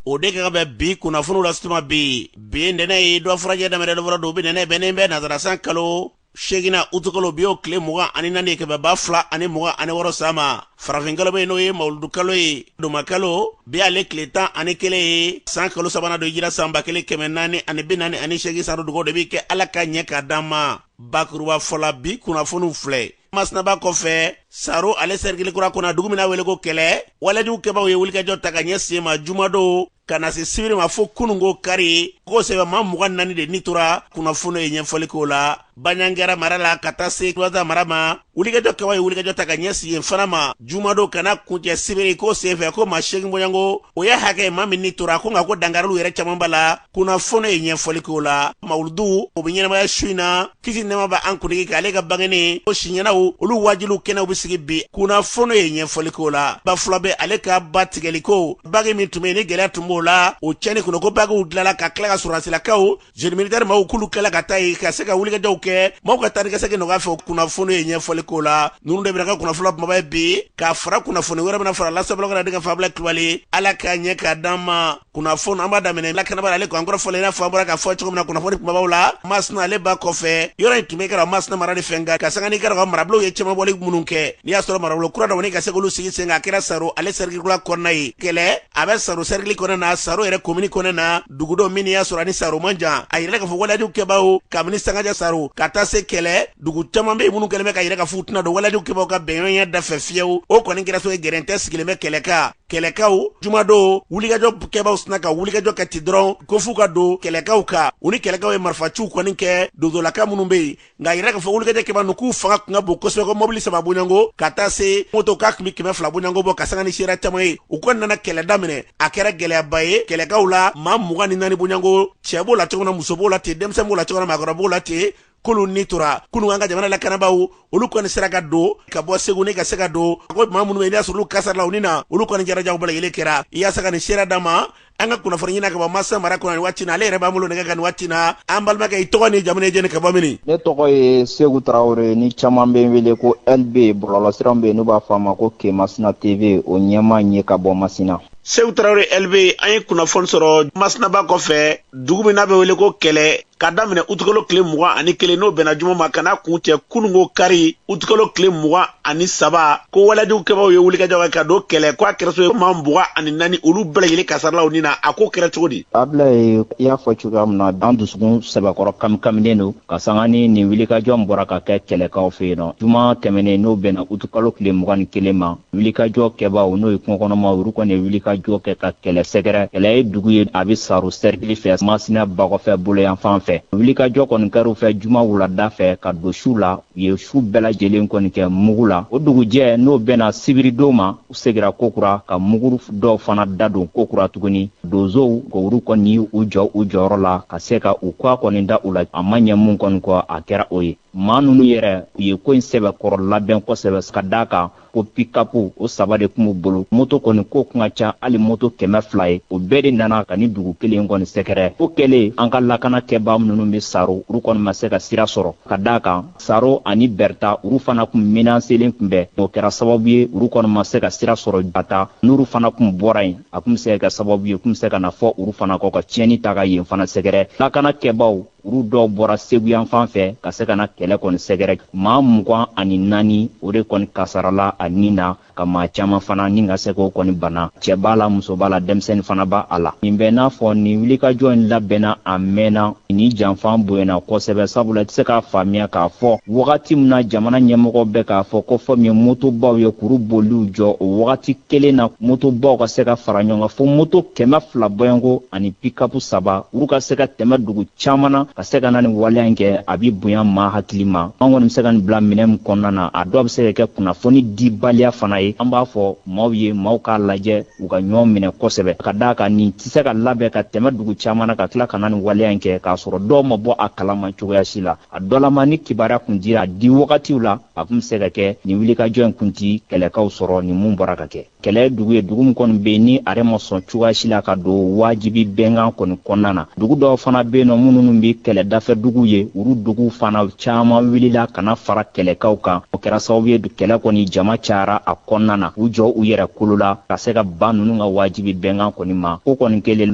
O de ka bɛ bi kunnafoniw lasituma bi. Bi ye ntɛnɛn ye, dɔ furajɛ daminɛ dɔ fɔlɔ don, bi ntɛnɛn bɛnnen bɛ nansara san kalo seeginnan utukalo, bi o tile 24 ye, 2026 san ma. Farafinkalo bɛ yen, n'o ye mawuludu kalo ye, domakalo, bi ale tile 11 ye, san kalo sabanan don, hijira san 1448 san. Dugawu de bɛ kɛ Ala ka ɲɛ k'a d'an ma. Bakuruba fɔla, bi kunnafoniw filɛ. Masinaba kɔfɛ, Saro ale sɛrikili kura kɔnɔ, dugu min n'a wele ko Kɛlɛ, walejugu kɛbaaw ye wulikajɔ ta ka ɲɛsin ma jumadon ka na se sibiri ma fo kununko kari ko sɛbɛn, maa 24 de ni tora. Kunnafoni ye ɲɛfɔli k'o la. Baɲangara mara la ka taa se Waza mara ma, wulikajɔ kɛbaaw ye wulikajɔ ta ka ɲɛsin yen fana ma jumadon ka na kuncɛ sibiri ko senfɛ, ko maa 8 bɔɲɔgɔnko o ye hakɛ maa min ni tora ko, nka ko dankariliw yɛrɛ caman b'a la. Kunnafoni ye ɲɛfɔli k'o la. Mawuludu o bɛ ɲɛnamaya su in na, kisi nɛɛma bɛ an kuntigi kan, ale ka bangeni o siɲɛnaw olu wajuliw kɛnɛw bɛ sigi bi. Kunnafoni ye ɲɛfɔli k'o la. Bafulabɛ ale ka ba tigɛli ko bagi min tun bɛ yen ni gɛlɛya tun b'o la, o cɛnni kɔnɔ, ko bagiw dilanna ka tila ka sɔrɔdasilakaw génie militaire maaw k'olu kɛla ka taa yen ka se ka wulikajɔw kɛ maaw ka taa ni ka segin nɔgɔya fɛ. Kunnafoni ye ɲɛfɔli k'o la. Ninnu de bɛna ka kunnafoni kumaba ye bi, ka fara kunnafoni wɛrɛ bɛna fara lasabala kana denkɛ Fabila Kulubali. Ala ka ɲɛ k'a d'an ma. Kunnafoni an b'a daminɛ lakanaba ale ko an kɔrɔ fɔlɔ, i n'a fɔ an bɔra k'a fɔ cogo min na kunnafoni kumabaw la. Masina ale ba kɔfɛ, yɔrɔ in tun bɛ kɛra Masina mara de fɛ, nka ka sanga n'i kɛra ka marabolow ye cɛmabɔli minnu kɛ, n'i y'a sɔrɔ marabolo kura dɔ ka se k'olu sigi sen kan, a kɛra Saro ale sɛrikili kura kɔnɔna ye. Kɛlɛ a bɛ Saro sɛrikili kɔnɔna na, Saro yɛrɛ komini kɔnɔna na, dugu dɔ min y'a sɔrɔ ani Saro man jan. A yirala k'a fɔ walejugu kɛbaaw kabini Sangaja Saro ka taa se Kɛlɛ, dugu caman bɛ yen minnu kɛlen bɛ ka yira k'a fɔ u tɛna don walejugu kɛbaaw ka bɛnɲɔgɔnya da fɛ fiyewu. O kɔni kɛra so ye, gɛrɛntɛ sigilen bɛ Kɛlɛ kan. Kɛlɛkaw jumadon wulikajɔ kɛbaaw sina ka wulikajɔ kɛ ten dɔrɔn ko f'u ka don kɛlɛkaw kan. U ni kɛlɛkaw ye marifaciw kɔni kɛ dozolaka minnu bɛ yen, nka a yira k'a fɔ wulikajɔ kɛbaa ninnu k'u fanga tun ka bon kosɛbɛ, ko mɔbili 3 bɔɲɔgɔnko ka taa se moto k'a tun bɛ 200 bɔɲɔgɔnko bɔ, ka sanga ni seereya caman ye. U kɔni nana kɛlɛ daminɛ, a kɛra gɛlɛyaba ye kɛlɛkaw la. Maa 24 bɔɲɔgɔnko, cɛ b'o la cogo min na, muso b'o la ten, denmisɛn b'o la cogo min na, maakɔrɔ b'o la ten, k'olu ni tora. Kunun an ka jamana lakanabaaw olu kɔni sera ka don ka bɔ Segu ni ka se ka don ko maa minnu bɛ yen n'i y'a sɔrɔ olu kasara la, u ni na olu kɔni jarajaw bɛɛ lajɛlen kɛra yaasa ka nin seereya d'an ma. An ka kunnafoni ɲini ka bɔ Masina mara kɔnɔ nin waati na, ale yɛrɛ b'an bolo nɛgɛ kan nin waati na. An balimakɛ, i tɔgɔ ni jamu ni jɛni ka bɔ mini? Ne tɔgɔ ye Segu Tarawele, ni caman bɛ n wele ko LB. Bɔlɔlɔsira bɛ yen n'u b'a fɔ a ma ko Kemasina TV, o ɲɛmaa ye ka bɔ Masina. Segu Tarawele LB, an ye kunnafoni sɔrɔ Masinaba kɔfɛ, dugu min n'a bɛ wele ko Kɛlɛ, ka daminɛ utukalo tile 21, n'o bɛnna juma ma, ka n'a kuncɛ kununko kari utukalo tile 23, ko walejugu kɛbaaw ye wulikajɔ kɛ ka don Kɛlɛ, ko a kɛra so ye maa 24, olu bɛɛ lajɛlen kasarala u ni na. A ko kɛra cogo di? Abilaye, i y'a fɔ cogoya min na, an dusukun sɛbɛkɔrɔ kamikaminen don ka sanga ni nin wulikajɔ min bɔra ka kɛ Kɛlɛkaw fɛ yen nɔ juma tɛmɛnen, n'o bɛnna utukalo tile 21 ma. Wulikajɔ kɛbaaw, n'o ye kungokɔnɔmaw, olu kɔni ye wulikajɔ kɛ ka Kɛlɛ sɛgɛrɛ. Kɛlɛ ye dugu ye, a bɛ Saro sɛrikili fɛ, Masina bakɔfɛ boloyanfan fɛ. Wulikajɔ kɔni kɛr'u fɛ juma wulada fɛ ka don su la. U ye su bɛɛ lajɛlen kɔni kɛ mugu la. O dugujɛ, n'o bɛnna sibiridon ma, u segira kokura ka mugu dɔw fana dadon kokura tuguni. Donsow olu kɔni y'u jɔ u jɔyɔrɔ la ka se ka u kwa kɔni da u la. A ma ɲɛ mun kɔni kɔ, a kɛra o ye. Maa ninnu yɛrɛ, u ye ko in sɛbɛkɔrɔ labɛn kosɛbɛ, ka d'a kan ko pikapu o 3 de tun b'u bolo. Moto kɔni ko kun ka ca hali moto 200 ye. O bɛɛ de nana ka ni dugu kelen kɔni sɛgɛrɛ. O kɛlen, an ka lakana kɛbaa minnu bɛ Saro, olu kɔni ma se ka sira sɔrɔ, ka d'a kan Saro ani Bɛrita, olu fana kun menaselen tun bɛ. O kɛra sababu ye olu kɔni ma se ka sira sɔrɔ ka taa. N'olu fana kun bɔra yen, a kun bɛ se ka kɛ sababu ye kun bɛ se ka na fɔ olu fana kɔ ka tiɲɛni ta ka yen fana sɛgɛrɛ. Lakana kɛbaaw olu dɔw bɔra Segu yan fan fɛ ka se ka na kɛlɛ kɔni sɛgɛrɛ. Maa 24, o de kɔni kasarala a ni na, ka maa caman fana ni ka se k'o kɔni bana. Cɛ b'a la, muso b'a la, denmisɛnnin fana b'a a la. Nin bɛ n'a fɔ nin wulikajɔ in labɛnna a mɛnna. Nin janfan bonyana kosɛbɛ, sabula i tɛ se k'a faamuya k'a fɔ wagati min na jamana ɲɛmɔgɔ bɛ k'a fɔ ko fɛn min ye motobaw ye kuru boliw jɔ, o wagati kelen na motobaw ka se ka fara ɲɔgɔn kan fo moto 200 bɔɲɔgɔnko ani pikapu 3, olu ka se ka tɛmɛ dugu caman na ka se ka na nin waleya in kɛ. A bɛ bonya maa hakili ma. An kɔni bɛ se ka nin bila minɛn min kɔnɔna na, a dɔw bɛ se ka kɛ kunnafoni dibaliya fana ye. An b'a fɔ maaw ye, maaw k'a lajɛ u ka ɲɔgɔn minɛ kosɛbɛ, ka d'a kan nin tɛ se ka labɛn ka tɛmɛ dugu caman na ka tila ka na nin waleya in kɛ k'a sɔrɔ dɔw ma bɔ a kalama cogoya si la. A dɔlama ni kibaruya kun dira a di wagatiw la, a kun bɛ se ka kɛ nin wulikajɔ in kun ti Kɛlɛkaw sɔrɔ ni mun bɔra ka kɛ. Kɛlɛ dugu ye dugu min kɔni bɛ yen ni a yɛrɛ ma sɔn cogoya si la ka don wajibi bɛnkan kɔni kɔnɔna na. Dugu dɔw fana bɛ yen nɔ minnu bɛ kɛlɛ dafɛ dugu ye, olu duguw fana caman wulila ka na fara kɛlɛkaw kan. O kɛra sababu ye kɛlɛ kɔni jama cayara a kɔnɔna na, u jɔ u yɛrɛ kolo la ka se ka ban ninnu ka wajibi bɛnkan kɔni ma. Ko kɔni kɛlen,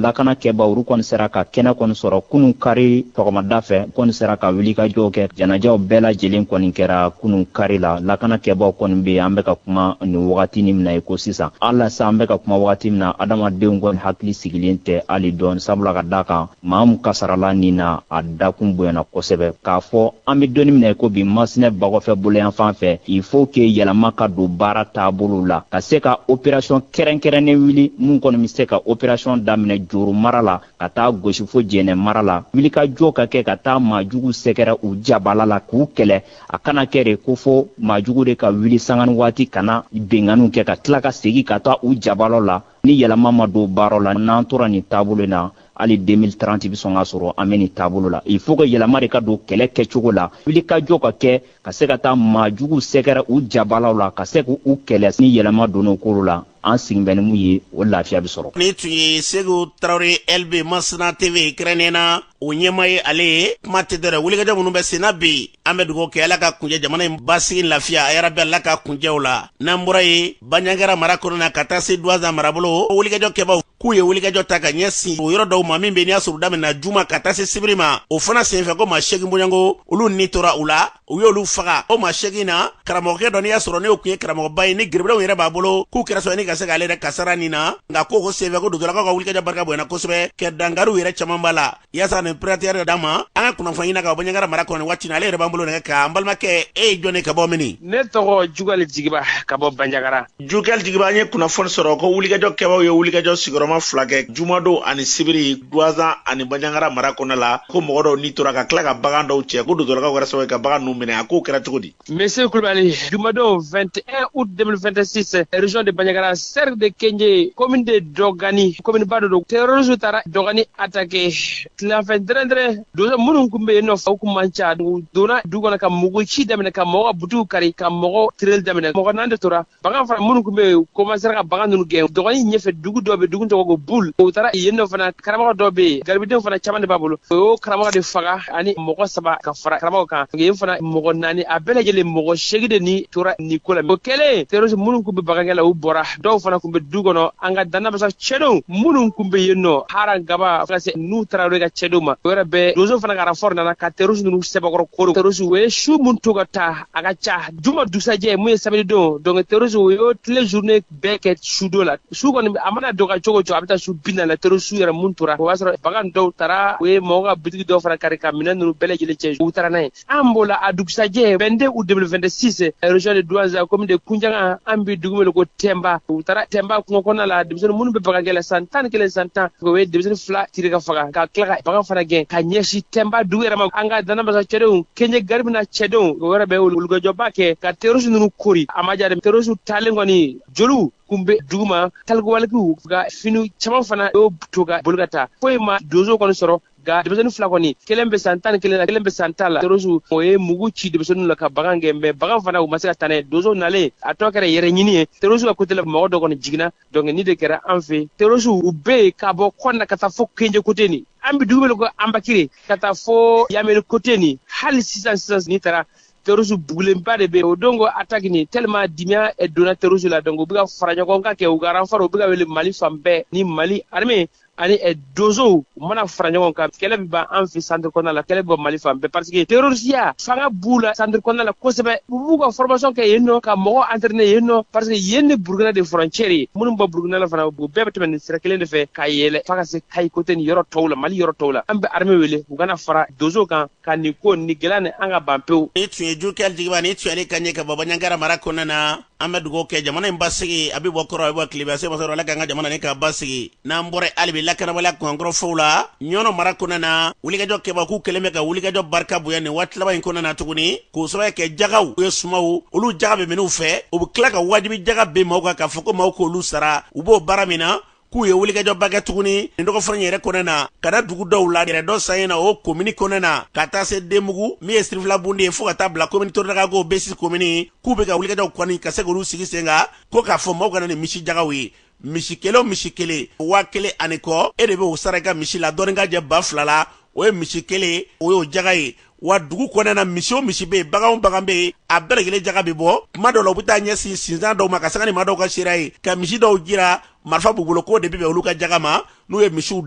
lakana kɛbaaw olu kɔni sera ka kɛnɛ kɔni sɔrɔ kunun kari sɔgɔmada fɛ, kɔni sera ka wulikajɔw kɛ. Janajaw bɛɛ lajɛlen kɔni kɛra kunun kari la. Lakana kɛbaaw kɔni bɛ yen, an bɛ ka kuma nin wagati nin min na i ko sisan, hali sa an bɛ ka kuma wagati min na, adamadenw kɔni hakili sigilen tɛ hali dɔɔni, sabula ka da kan maa min kasarala nin na, a dakun bonyana kosɛbɛ. K'a fɔ an bɛ don min na i ko bi, Masinɛ bakɔfɛ boloyanfan fɛ, il faut que yɛlɛma ka don baara taabolo la, ka se ka opération kɛrɛnkɛrɛnnen wuli mun kɔni bɛ se ka opération daminɛ Joro mara la ka taa gosi fo Jɛnɛ mara la, wulikajɔ ka kɛ ka taa maajugu sɛgɛrɛ u jabala la k'u kɛlɛ. A kana kɛ de ko fo maajugu de ka wuli sanga ni waati ka na binkanniw kɛ, ka tila ka segin ka taa u jabalaw la. Ni yɛlɛma ma don baaraw la, n'an tora nin taabolo in na, hali 2030 bɛ sɔn ka sɔrɔ an bɛ nin taabolo la. Il faut que yɛlɛma de ka don kɛlɛ kɛcogo la, wulikajɔ ka kɛ ka se ka taa maajugu sɛgɛrɛ u jabalaw la, ka se k'u kɛlɛ. Ni yɛlɛma donna o ko la, an sigin bɛ ni mun ye, o lafiya bɛ sɔrɔ. Nin tun ye Segu Tarawele, LB Masina TV kɛrɛnnen na, o ɲɛmaa ye. Ale ye kuma tɛ dɔrɔn, wulikajɔ minnu bɛ senna bi, an bɛ dugawu kɛ Ala ka kunjɛ jamana in basigi, lafiya a yarabi, Ala ka kunjɛw la. N'an bɔra yen, Banjagara mara kɔnɔ na ka taa se Duwanza marabolo, wulikajɔ kɛbaw k'u ye wulikajɔ ta ka ɲɛsin o yɔrɔ dɔw ma min bɛ n'i y'a sɔrɔ daminɛ juma ka taa se sibiri ma. O fana senfɛ, ko maa 8 bɔɲɔgɔnko, olu ni tora u la, u y'olu faga. O maa 8 na, karamɔgɔkɛ dɔ, n'i y'a sɔrɔ n'o tun ye karamɔgɔba ye ni gerebelenw yɛrɛ b'a bolo, k'u kɛra sɔrɔ ni ka se k'ale yɛrɛ kasara nin na. Nka ko ko senfɛ, ko dondolakaw ka wulikajɔ barika bonyana kosɛbɛ kɛ dankariw yɛrɛ caman b'a la. Yaasa nin piratiyɛri d'an ma, an ka kunnafoni ɲini ka bɔ Banjagara mara kɔnɔ waati na, ale yɛrɛ b'an bolo nɛgɛ kan. An balimakɛ, e ye jɔn ye, ka bɔ mini? Ne tɔgɔ Jugali Jigiba, ka bɔ Banjagara. Jugali Jigiba, an ye kunnafoni sɔrɔ ko wulikajɔ kɛbaw ye wulikajɔ sigiyɔrɔma fila kɛ jumadon ani sibiri, Duwanza ani Banjagara mara kɔnɔ la, ko mɔgɔ dɔw ni tora ka tila ka bagan dɔw cɛ, ko dondolakaw kɛra sababu ye ka bagan ninnu minɛ. A k'o kɛra cogo di? Monsieur Koulibaly, jumadon 21 août 2026, région de Bandiagara, cercle de Kenje, commune de Dogani, commune ba dɔ don, terroriste taara Dogani attaqué. Tileganfɛ dɛrɛn dɛrɛn, donso minnu tun bɛ yen nɔ, u kun man ca, u donna du kɔnɔ ka mugu ci daminɛ, ka mɔgɔ ka butigiw kari, ka mɔgɔ tireli daminɛ. Mɔgɔ naani de tora. Bagan fana minnu tun bɛ yen, commencera ka bagan ninnu gɛn. Dogani ɲɛfɛ dugu dɔ bɛ, dugu tɔgɔ ko Bul, u taara yen nɔ fana, karamɔgɔ dɔ bɛ yen, garibudenw fana caman de b'a bolo, o y'o karamɔgɔ de faga ani mɔgɔ saba ka fara karamɔgɔ kan, yen fana mɔgɔ naani. A bɛɛ lajɛlen mɔgɔ 8 de ni tora nin ko la. O kɛlen, terroriste minnu tun bɛ bagangɛn la, u bɔra, dɔw fana tun bɛ du kɔnɔ. An ka danabasa cɛdenw minnu tun bɛ yen nɔ, Haran Gaba ka se n'u tarawele ka cɛdenw ma, o yɛrɛ bɛɛ donso fana ka renfort nana ka terroriste ninnu sɛbɛkɔrɔ koro. Terroriste u ye su mun to ka taa, a ka ca. Juma dugusajɛ mun ye samedi don, donc terroriste u y'o tile journée bɛɛ kɛ sudo la. Su kɔni a mana dɔgɔya cogo o cogo, a bɛ taa su 40 la. Terroriste yɛrɛ mun tora, o b'a sɔrɔ bagan dɔw taara, u ye mɔgɔw ka bitigi dɔw fana kari ka minɛn ninnu bɛɛ lajɛlen cɛ, u taara n'a ye. An b'o la, a dugusajɛ 22 août 2026, région de Douentza, commune de Kundiaga, an bɛ dugu wele ko Tɛnba, u taara Tɛnba kungo kɔnɔna la, denmisɛnnin minnu bɛ bagangɛn la, san 11, san 10, o ye denmisɛnnin fila tiri ka faga, ka tila ka bagan fana gɛn ka ɲɛsin Tɛnba dugu yɛrɛ ma. An ka danabasa cɛdenw, Kenje garibina cɛdenw, o yɛrɛ bɛ wulikajɔba kɛ ka terroriste ninnu kori. A ma ja dɛ, terroriste taalen kɔni, joliw kun bɛ duguma, talikuwalikiw ka fini caman fana y'o to ka boli ka taa. Foyi ma donso kɔni sɔrɔ, nka denmisɛnnin fila kɔni, kelen bɛ san 11 la, kelen bɛ san 10 la. Terroriste o ye mugu ci denmisɛnninw la ka bagan gɛn, mais bagan fana u ma se ka taa n'a ye. Donsow nalen, a tɔ kɛra yɛrɛ ɲini ye. Terroriste ka côté la, mɔgɔ dɔ kɔni jiginna. Donc nin de kɛra an fɛ. Terroriste u bɛ yen ka bɔ Kɔnna ka taa fo Kenje côté nin, an bɛ dugu wele ko Anbakire, ka taa fo Yameri côté nin. Hali sisan sisan n'i taara, terroriste bugulenba de bɛ yen. O don ko attaque nin, tellement dimiya donna terroriste la, donc u bɛ ka fara ɲɔgɔn kan kɛ, u ka renfort u bɛ ka wele Mali fan bɛɛ. Ni Mali armée ani donsow u mana fara ɲɔgɔn kan, kɛlɛ bɛ ban an fɛ centre kɔnɔna la, kɛlɛ bɛ ban Mali fan bɛɛ, parce que terrorisiya fanga b'u la centre kɔnɔna la kosɛbɛ. U b'u ka formation kɛ yen nɔ, ka mɔgɔ entraîner yen nɔ, parce que yen ni Burukina de frontière ye. Minnu bɔ Burukina la fana, u bɛɛ bɛ tɛmɛ nin sira kelen de fɛ ka yɛlɛ f'a ka se Kayi côté ni yɔrɔ tɔw la, Mali yɔrɔ tɔw la. An bɛ armée wele u kana fara donsow kan ka nin ko nin gɛlɛya ni an ka ban pewu. Ni tun ye Jukɛli Jigiba, ni tun ye ka ɲɛ ka bɔ Banjagara mara kɔnɔna na. An bɛ dugawu kɛ jamana in basigi, a bɛ bɔ kɔrɔ, a bɛ bɔ tilebin, a se masɔrɔ Ala k'an ka jamana ni ka basigi. N'an bɔra, hali bi lakanabaliya kunkankɔrɔfɔw la, Ɲɔnɔ mara kɔnɔna na, wulikajɔ kɛbaw k'u kɛlen bɛ ka wulikajɔ barika bonya nin waati laban in kɔnɔna na tuguni, k'o sababu kɛ jagaw ye sumaw, olu jaga bɛ minnu fɛ, u bɛ tila ka wajibi jaga bin maaw kan k'a fɔ ko maaw k'olu sara. U b'o baara min na, K'u ye wulikajɔba kɛ tuguni nin dɔgɔfura in yɛrɛ kɔnɔna na ka na dugu dɔw la yɛrɛ dɔ san in na o komini kɔnɔna na, ka taa se Denbugu min ye Sirifilabunde ye, fo ka taa bila komini Torodagago B6 komini, k'u bɛ ka wulikajɔw kɔni ka se k'olu sigi sen kan, ko k'a fɔ maaw ka na ni misi jagaw ye. Misi kelen o misi kelen, 1000 ani kɔ, e de bɛ o sara i ka misi la, dɔɔnin ka jɛ 2000 la, o ye misi kelen, o y'o jaga ye. Wa dugu kɔnɔna na, misi o misi bɛ yen, bagan o bagan bɛ yen, a bɛɛ lajɛlen jaga bɛ bɔ. Tuma dɔw la, u bɛ taa ɲɛsin sinsan dɔw ma ka sanga ni maa dɔw ka seereya ye, ka misi dɔw jira, marifa b'u bolo, k'o de bɛ bɛn olu ka jaga ma. N'u ye misiw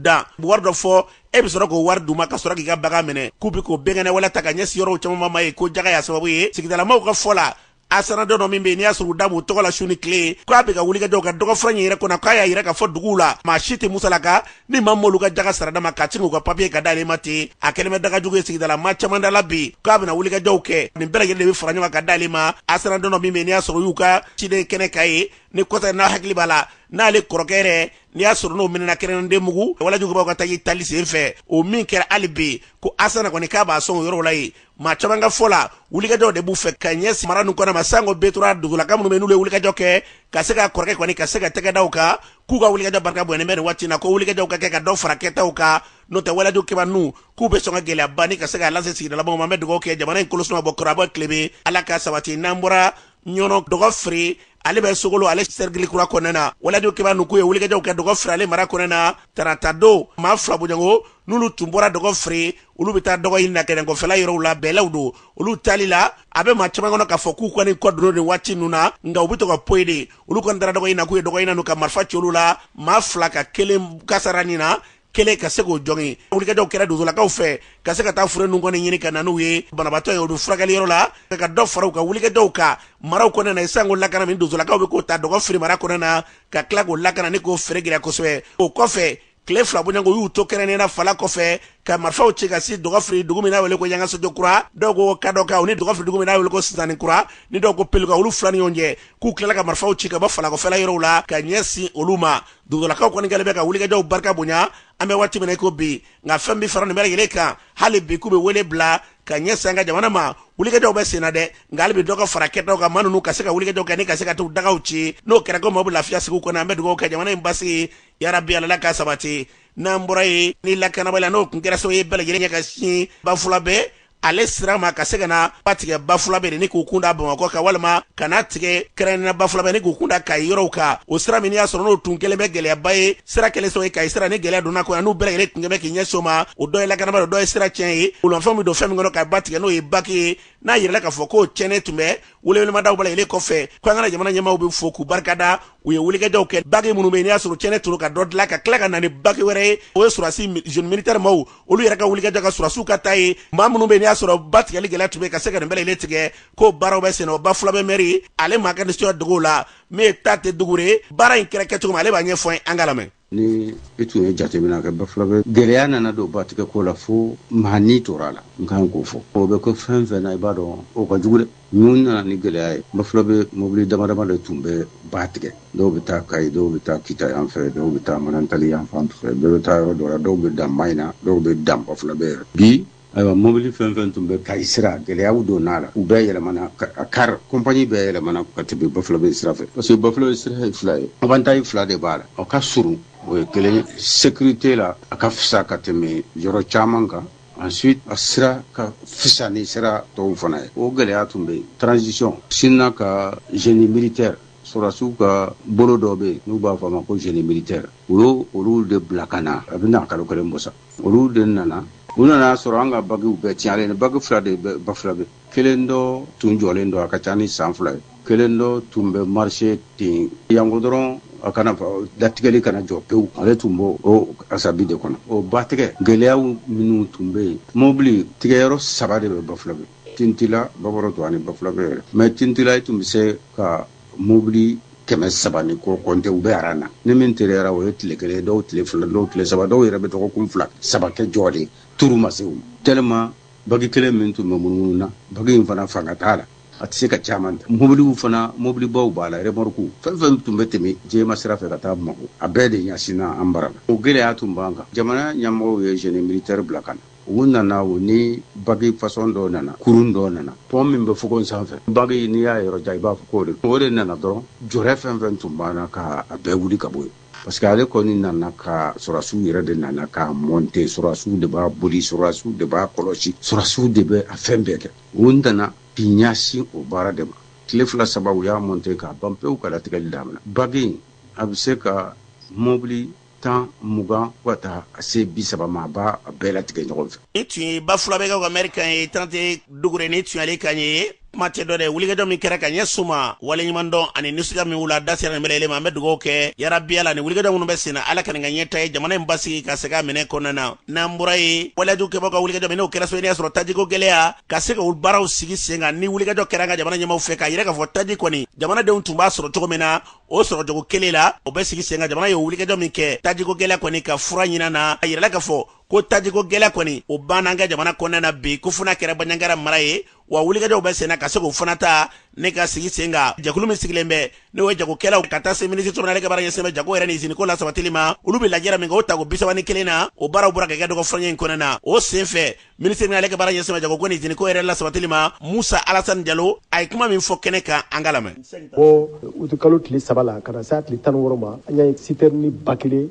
dan, wari dɔ fɔ, e bɛ sɔrɔ k'o wari d'u ma ka sɔrɔ k'i ka bagan minɛ. K'u bɛ k'o bɛnkɛnɛ wɛlɛ ta ka ɲɛsin yɔrɔw caman ma ye, ko jaga y'a sababu ye. Sigidalamaw ka fɔ la, Asana dɔ min bɛ yen, n'i y'a sɔrɔ u da b'u tɔgɔ la su ni tile, k'a bɛ ka wulikajɔw kɛ dɔgɔfura in yɛrɛ kɔnɔ, k'a y'a yira k'a fɔ duguw la, maa si tɛ musalaka ni maa m'olu ka jaga sarada ma ka sin k'u ka papiye ka d'ale ma ten. A kɛlen bɛ daga jugu ye sigidala maa caman da la bi, k'a bɛna wulikajɔw kɛ, nin bɛɛ lajɛlen de bɛ fara ɲɔgɔn kan ka d'ale ma. Asana dɔ min bɛ yen, n'i y'a sɔrɔ u y'u ka ciden kɛnɛ ka ye ni kɔsa, n'a hakili b'a la, n'ale kɔrɔkɛ yɛrɛ, n'i y'a sɔrɔ n'o minɛna kɛrɛnkɛrɛn Denbugu walajugubaw ka taa tali sen fɛ, o min kɛra hali bi, ko Asana kɔni k'a b'a sɔn o yɔrɔ la yen. Maa caman ka fɔ la, wulikajɔw de b'u fɛ ka ɲɛsin mara ninnu kɔnɔ ma, sango B3 dugulaka minnu bɛ, n'olu ye wulikajɔ kɛ ka se ka kɔrɔkɛ kɔni ka se ka tɛgɛ da u kan, k'u ka wulikajɔ barika bonyalen bɛ nin waati in na, ko wulikajɔw ka kɛ ka dɔ fara kɛtaw kan, n'o tɛ walajugu kɛba ninnu k'u bɛ sɔn ka gɛlɛyaba ni ka se k'a lase sigidalamaw ma. An bɛ dugawu kɛ jamana in kolosuma bɔ kɔrɔ a bɔ tilebe, Ala ka sabati. N'an bɔra Ɲɔnɔ, dɔgɔ feere ale bɛ Sogolo ale sɛrikili kura kɔnɔna na, walajugu kɛba ninnu k'u ye wulikajɔw kɛ dɔgɔ feere ale mara kɔnɔna na tarata don. Maa fila bɔɲɔgɔnko n'olu tun bɔra dɔgɔ feere, olu bɛ taa dɔgɔ ɲini na kɛrɛnkɔfɛla yɔrɔw la, bɛlɛw don. Olu taali la, a bɛ maa caman kɔnɔ k'a fɔ k'u kɔni kɔ donna nin waati ninnu na, nka u bɛ to ka poyi de. Olu kɔni taara dɔgɔ ɲini na, k'u ye dɔgɔ ɲini ka marifa ci olu la, maa fila ka kelen kasara nin na, kelen ka se k'o jɔngin. Wulikajɔw kɛra donsolakaw fɛ ka se ka taa fure ninnu kɔni ɲini ka na n'u ye banabaatɔ ye, olu furakɛli yɔrɔ la, ka dɔ fara u ka wulikajɔw kan maraw kɔnɔna na, sango lakana min donsolakaw bɛ k'o ta dɔgɔ firi mara kɔnɔna na, ka tila k'o lakana ni k'o feere gɛlɛya kosɛbɛ. O kɔfɛ, tile 2 bɔɲɔgɔnko, u y'u to kɛrɛnnen na fala kɔfɛ ka marifaw ci ka se dɔgɔ firi dugu min n'a wele ko Yangasojo kura, dɔw ko Kadɔka, ni dɔgɔ firi dugu min n'a wele ko Sinsanni kura, ni dɔw ko Peluka, olu fila ni ɲɔgɔn cɛ, k'u tilala ka marifaw ci ka bɔ falakɔfɛla yɔrɔw la ka ɲɛsin olu ma. Dugulakaw kɔni kɛlen bɛ ka wulikajɔw barika bonya an bɛ waati min na i ko bi, nka fɛn bɛ fara nin bɛɛ lajɛlen kan, hali bi k'u bɛ wele bila ka ɲɛsin an ka jamana ma. Wulikajɔw bɛ sen na dɛ, nka hali bi dɔ ka fara kɛtaw kan, maa ninnu ka se ka wulikajɔw kɛ ni ka se ka t'u dagaw ci. N'o kɛra, ko maaw bɛ lafiya sigi kɔnɔ. An bɛ dugawu kɛ jamana in basigi, yarabi Ala ka sabati. N'an bɔra yen, ni lakanabaliya n'o tun kɛra sababu ye bɛɛ lajɛlen ɲɛ ka sin Bafulabɛ ale sira ma, ka se ka na ba tigɛ Bafulabɛ de ni k'u kun da Bamakɔ kan, walima ka na tigɛ kɛrɛnkɛrɛnnenya Bafulabɛ ni k'u kun da Kayi yɔrɔw kan, o sira min y'a sɔrɔ n'o tun kɛlen bɛ gɛlɛyaba ye, sira kɛlen sababu ye Kayi sira ni gɛlɛya donna kɔnɔ, n'u bɛɛ lajɛlen tun kɛlen bɛ k'i ɲɛsin o ma, o dɔ ye lakanabaliya, o dɔ ye sira tiɲɛ ye, bolomafɛnw bɛ don fɛn min kɔnɔ ka ba tigɛ, n'o ye baki ye. N'a yirala k'a fɔ k'o tiɲɛnen tun bɛ, welewelemadaw bɛɛ lajɛlen kɔfɛ, ko an ka jamana ɲɛmaaw bɛ fo k'u barikada, u ye wulikajɔw kɛ, baki minnu bɛ yen n'i y'a sɔrɔ tiɲɛnen tun ka dɔ dilan ka tila ka na ni baki wɛrɛ ye. O ye sɔrɔdasi jeune militaire maaw, olu yɛrɛ ka wulikajɔ ka sɔrɔdasiw ka taa ye, maa minnu bɛ yen n'i y'a sɔrɔ ba tigɛli gɛlɛya tun bɛ ka se ka nin bɛɛ lajɛlen tigɛ, k'o baaraw bɛ sen na. O Bafulabɛ mɛri ale maa ka nisɔndiya dogo la, min ye Tate Dugure, baara in kɛra kɛcogo min, ale b'a ɲɛfɔ an k'a lamɛn. Ni i tun ye jateminɛ kɛ Bafulabɛ, gɛlɛya nana don batigɛ ko la fo maa ni tora a la. N kan k'o fɔ, o bɛ ko fɛn fɛn na, i b'a dɔn o ka jugu dɛ. Mun nana ni gɛlɛya ye? Bafulabɛ mobili dama dama de tun bɛ ba tigɛ. Dɔw bɛ taa Kayi, dɔw bɛ taa Kita yan fɛ, dɔw bɛ taa Manantali yan fan fɛ, bɛɛ bɛ taa yɔrɔ dɔ la, dɔw bɛ dan Mayina, dɔw bɛ dan Bafulabɛ yɛrɛ. Bi ayiwa, mobili fɛn fɛn tun bɛ Kayi sira, gɛlɛyaw donna a la, u bɛɛ yɛlɛmana a car compagnie bɛɛ yɛlɛmana ka tɛmɛ Bafulabɛ sira fɛ, parce que Bafulabɛ sira ye fila ye, avantage fila de b'a la: o ka surun, o ye kelen, sécurité la a ka fisa ka tɛmɛ yɔrɔ caman kan. Ensuite, a sira ka fisa ni sira tɔw fana ye. O gɛlɛya tun bɛ yen. Transition sinna ka génie militaire, sɔrɔdasiw ka bolo dɔ bɛ yen n'u b'a fɔ a ma ko génie militaire, u y'o olu de bila ka na. A bɛ na kalo kelen bɔ sa, olu de nana. U nana sɔrɔ an ka bakiw bɛɛ tiɲɛlen. Baki fila de bɛ Bafulabɛ. Kelen dɔ tun jɔlen don, a ka ca ni san 2 ye. Kelen dɔ tun bɛ marché ten yanko dɔrɔn, a kana datigɛli kana jɔ pewu, ale tun b'o o asabi de kɔnɔ. O ba tigɛ gɛlɛyaw minnu tun bɛ yen, mobili tigɛyɔrɔ saba de bɛ Bafulabɛ: Tintila, Babɔrɔto ani Bafulabɛ yɛrɛ. Mais Tintila, i tun bɛ se ka mobili 300 ni kɔ kɔnte, u bɛ aran na. Ni min teliyara, o ye tile kelen, dɔw tile 2, dɔw tile 3, dɔw yɛrɛ bɛ dɔgɔkun 2 3 kɛ jɔ de turu ma se u ma, tellement baki kelen min tun bɛ munumunu na, baki in fana fanga t'a la, a tɛ se ka caman ta. Mobiliw fana, mobilibaw b'a la, remorque, fɛn fɛn tun bɛ tɛmɛ jɛma sira fɛ ka taa Bamakɔ, a bɛɛ de ɲɛsinna an bara la. O gɛlɛya tun b'an kan. Jamana ɲɛmɔgɔw ye génie militaire bila ka na. U nana, u ni bague façon dɔ nana, kurun dɔ nana, pont min bɛ fogon sanfɛ. Bague, n'i y'a yɔrɔ ja, i b'a fɔ k'o de o de nana dɔrɔn, jɔrɛ fɛn fɛn tun b'an na, ka a bɛɛ wuli ka bɔ yen, parce que ale kɔni nana ka sɔrɔdasiw yɛrɛ de nana k'a monter. Sɔrɔdasiw de b'a boli, sɔrɔdasiw de b'a kɔlɔsi, sɔrɔdasiw de bɛ a fɛn bɛɛ kɛ. U nana k'i ɲɛsin o baara de ma. Tile 2 3, u y'a monter k'a ban pewu, ka latigɛli daminɛ. Bague in, a bɛ se ka mobili 10, 20, fo ka taa a se 30 ma, a b'a bɛɛ latigɛ ɲɔgɔn fɛ. Ni tun ye Bafulabɛkaw ka mɛri kan ye, Trante Dugure, ni tun y'ale kan ye. Kuma tɛ dɔ dɛ, wulikajɔ min kɛra ka ɲɛsin u ma, waleɲumandɔn ani nisɔndiya min wula da sera nin bɛɛ lajɛlen ma. An bɛ dugawu kɛ yarabi Ala ni wulikajɔ minnu bɛ sen na, Ala ka nin ka ɲɛta ye, jamana in basigi ka segin a minɛ kɔnɔna na. N'an bɔra yen, waleyajugu kɛbaaw ka wulikajɔ min n'o kɛra so, y'a sɔrɔ tajiko gɛlɛya ka se ka o baaraw sigi sen kan, ni wulikajɔ kɛra an ka jamana ɲɛmaaw fɛ k'a yira k'a fɔ taji kɔni jamanadenw tun b'a sɔrɔ cogo min na, o sɔrɔcogo kelen la, o bɛ sigi sen kan. Jamana ye wulikajɔ min kɛ tajiko gɛlɛya kɔni ka fura ɲinin na, a yirala k'a fɔ ko tajiko gɛlɛya kɔni o banna an ka jamana kɔnɔna na bi, ko fo n'a kɛra Banjagara mara ye. Wa wulikajɔw bɛ sen na ka se k'o fana ta ne ka sigi sen kan. Jɛkulu min sigilen bɛ, n'o ye jagokɛlaw ka taa se minisiri min ale ka baara ɲɛsin bɛ jago yɛrɛ ni iziniko la sabatili ma, olu bɛ lajɛra min kɛ, o tako 31 na, o baaraw bɔra ka kɛ dɔgɔ furancɛ in kɔnɔna na. O sen fɛ, minisiri min ale ka baara ɲɛsin bɛ jagoko ni iziniko yɛrɛ la sabatili ma, Musa Alasani Jalo, a ye kuma min fɔ kɛnɛ kan, an ka lamɛn. Bɔ utukalo tile 3 la ka na se a tile 16 ma, an y'a ye sitɛrini 1430,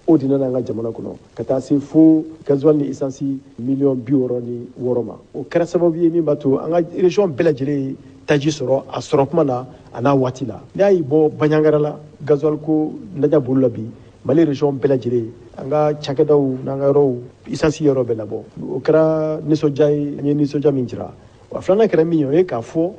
o de nana an ka jamana kɔnɔ, ka taa se fo gasoil ni esansi miliyɔn 66 ma. O kɛra sababu ye min b'a to an ka région bɛɛ lajɛlen ye taji sɔrɔ a sɔrɔ kuma na a n'a waati la. N'i y'a ye bɔ Banjagara la, gasoil ko naja bolo la bi, Mali région bɛɛ lajɛlen, an ka cakɛdaw n'an ka yɔrɔw, esansi yɔrɔ bɛɛ labɔ. O kɛra nisɔndiya ye, an ye nisɔndiya min jira. Wa filanan kɛra min ye, o ye k'a fɔ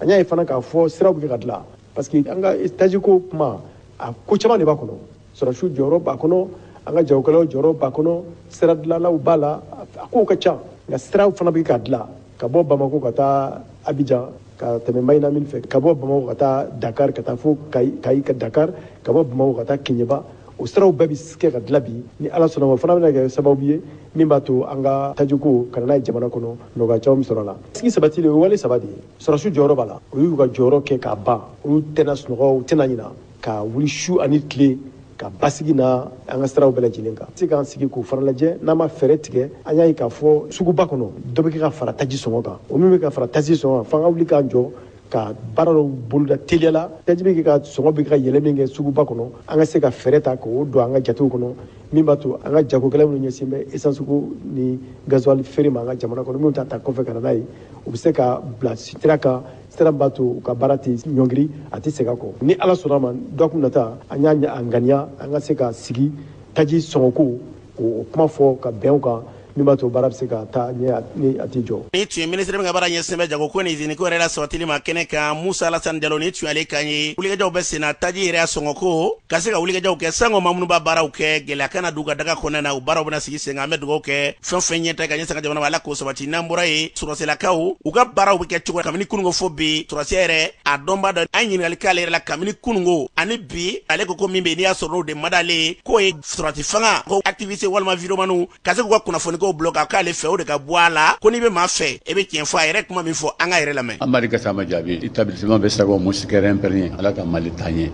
an y'a ye fana k'a fɔ siraw bɛ kɛ ka dilan, parce que an ka tajiko kuma, a ko caman de b'a kɔnɔ. Sɔrɔdasiw jɔyɔrɔ b'a kɔnɔ, an ka jagokɛlaw jɔyɔrɔ b'a kɔnɔ, sira dilanlaw b'a la, a kow ka ca. Nka siraw fana bɛ ka dilan ka bɔ Bamako ka taa Abidjan, ka tɛmɛ Mayina min fɛ, ka bɔ Bamako ka taa Dakar, ka taa fo Kayi ka Dakar, ka bɔ Bamako ka taa Keɲeba. O siraw bɛɛ bɛ kɛ ka dilan bi, ni Ala sɔnna ma. O fana bɛna kɛ sababu ye min b'a to an ka tajiko ka na n'a ye jamana kɔnɔ, nɔgɔya caman bɛ sɔrɔ a la. Sigi sabatili, o ye wale saba de ye. Sɔrɔdasiw jɔyɔrɔ b'a la, olu y'u ka jɔyɔrɔ kɛ k'a ban, olu tɛna sunɔgɔ, u tɛna ɲina ka wuli su ani tile ka basigi na an ka siraw bɛɛ lajɛlen kan. Se k'an sigi k'o fana lajɛ, n'an ma fɛɛrɛ tigɛ, an y'a ye k'a fɔ suguba kɔnɔ, dɔ bɛ kɛ ka fara taji sɔngɔ kan. O min bɛ ka fara taji sɔngɔ kan, f'an ka wuli k'an jɔ ka baara dɔw boloda teliya la. Taji bɛ kɛ ka sɔngɔ bɛ ka yɛlɛ min kɛ suguba kɔnɔ, an ka se ka fɛɛrɛ ta k'o don an ka jatew kɔnɔ, min b'a to an ka jagokɛla minnu ɲɛsin bɛ essence ko ni gasoil feere ma an ka jamana kɔnɔ, minnu t'a ta kɔfɛ ka na n'a ye, u bɛ se ka bila sira kan, sira b'a to u ka baara tɛ ɲɔngiri, a tɛ segin a kɔ. Ni Ala sɔnna ma, dɔgɔkun nata, an y'a ŋaniya an ka se ka sigi taji sɔngɔko k'o kuma fɔ ka bɛn o kan, min b'a to baara bɛ se ka taa ɲɛ ni a tɛ jɔ. Ni tun ye minisiri min ka baara ɲɛsin bɛ jagoko ni iziniko yɛrɛ la sabatili ma kɛnɛ kan, Musa Alasani Jalo, ni tun y'ale kan ye. Wulikajɔw bɛ sen na taji yɛrɛ sɔngɔko ka se ka wulikajɔw kɛ sango maa minnu b'a baaraw kɛ, gɛlɛya kana d'u ka daga kɔnɔna na. O baaraw bɛna sigi sen kan. An bɛ dugawu kɛ, fɛn fɛn ɲɛta ka ɲɛsin ka jamana ma, Ala k'o sabati. N'an bɔra yen, sɔrɔsilakaw u ka baaraw bɛ kɛ cogo kabini kununko fo bi, sɔrɔsiya yɛrɛ a dɔnba dɔ, an ɲininkali k'ale yɛrɛ la kabini kununko ani bi. Ale ko ko min bɛ yen, n'i y'a sɔrɔ n'o de man d'ale ye, k'o ye sɔrɔsi fanga ko activiste walima videomaniw ka se k'u ka kunnafonikow bloquer, k'ale fɛ o de ka bɔ a la, ko n'i bɛ maa fɛ, e bɛ tiɲɛ fɔ. A yɛrɛ kuma min fɔ, an ka yɛrɛ lamɛn. Amadu Gasama Jaabi, établissement bɛ sago moustiquaire imprégné, Ala ka Mali taa ɲɛ.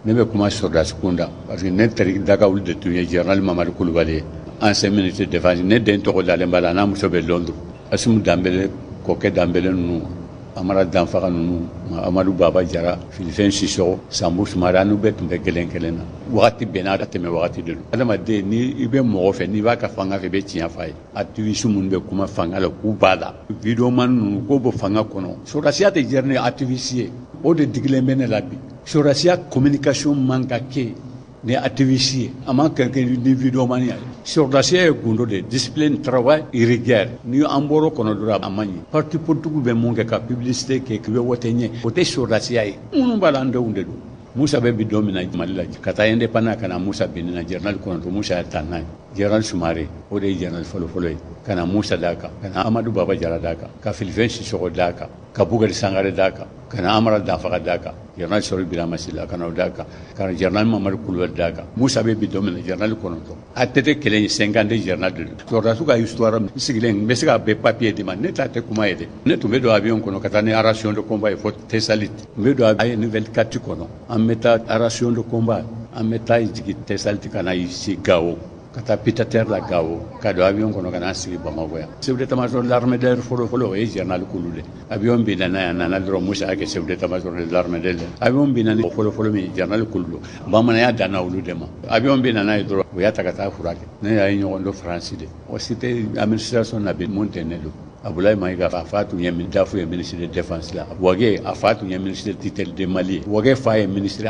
Ne bɛ kuma sɔrɔdasi kunda parce que ne teri dagawuli de tun ye général Mamadu Kulubali ye, ancien ministre de défense. Ne den tɔgɔ dalen b'a la, n'a muso bɛ Londres. Asimu Danbele, Kɔkɛ Danbele ninnu, Amara Danfaga ninnu, Amadu Baba Jara, Filifɛn Sisɔgɔ, Sanbu Sumara, n'u bɛɛ tun bɛ kelen kelen na. Wagati bɛɛ n'a tɛmɛ wagati de don. Adamaden, ni i bɛ mɔgɔ fɛ, n'i b'a ka fanga fɛ, i bɛ tiɲɛ f'a ye. Activiste minnu bɛ kuma fanga la k'u b'a la, videoman ninnu k'o bɔ fanga kɔnɔ. Sɔrɔdasiya tɛ gérer ni activiste ye, o de digilen bɛ ne la bi. Sɔrɔdasiya communication man ka kɛ ni activiste ye, a man ka kɛ ni videoman ye. Sɔrɔdasiya ye gundo de, discipline, travail, rigueur. Ni an bɔr'o kɔnɔ dɔrɔn, a man ɲi. Parti politique bɛ mun kɛ ka publicité kɛ k'i bɛ wote ɲɛ, o tɛ sɔrɔdasiya ye. Minnu b'a la, an denw de don. Musa bɛ bi don min na Mali la, ka taa indépendant ka na Musa binni na, général 9, Musa ye tan n'a ye. Général Sumare, o de ye général fɔlɔfɔlɔ ye ka na Musa d'a kan, ka na Amadu Baba Jara d'a kan, ka Filifɛn Sisɔgɔ d'a kan, ka Bukari Sangare d'a kan, ka na Amara Danfaga d'a kan, général Sɔri Birama Sila ka na o d'a kan, ka na général Mamadu Kulubali d'a kan. Musa bɛ bi don min na, général 9, ATT kelen ye 52 général de don. Sɔrɔdasiw ka histoire, n sigilen n bɛ se ka bɛɛ papier d'i ma. Ne ta tɛ kuma ye dɛ. Ne tun bɛ don avion kɔnɔ ka taa ni ration de combat ye fo Tessalit. N bɛ don AN 24 kɔnɔ, an bɛ taa ration de combat, an bɛ taa jigin Tessalit ka na se Gawo. Ka taa pied-à-terre la Gawo, ka don avion kɔnɔ ka n'a sigi Bamakɔ yan. Chef d'état-major de l'armée d'air fɔlɔ fɔlɔ, o ye général Kulu de. Avion binna n'a ye, a nana dɔrɔn, Musa y'a kɛ chef d'état-major de l'armée d'air. Avion binna ni fɔlɔ fɔlɔ min, général Kulu don. Bamananya danna olu de ma. Avion binna n'a ye dɔrɔn, u y'a ta ka taa furakɛ. Ne y'a ye ɲɔgɔn dɔn Faransi de. O si tɛ administration na bi mun tɛ ne don. Abdoulaye Maïga, a fa tun ye DAF ye, ministre de défense la. Wage, a fa tun ye ministre de tutelle de Mali ye. Wage fa ye ministre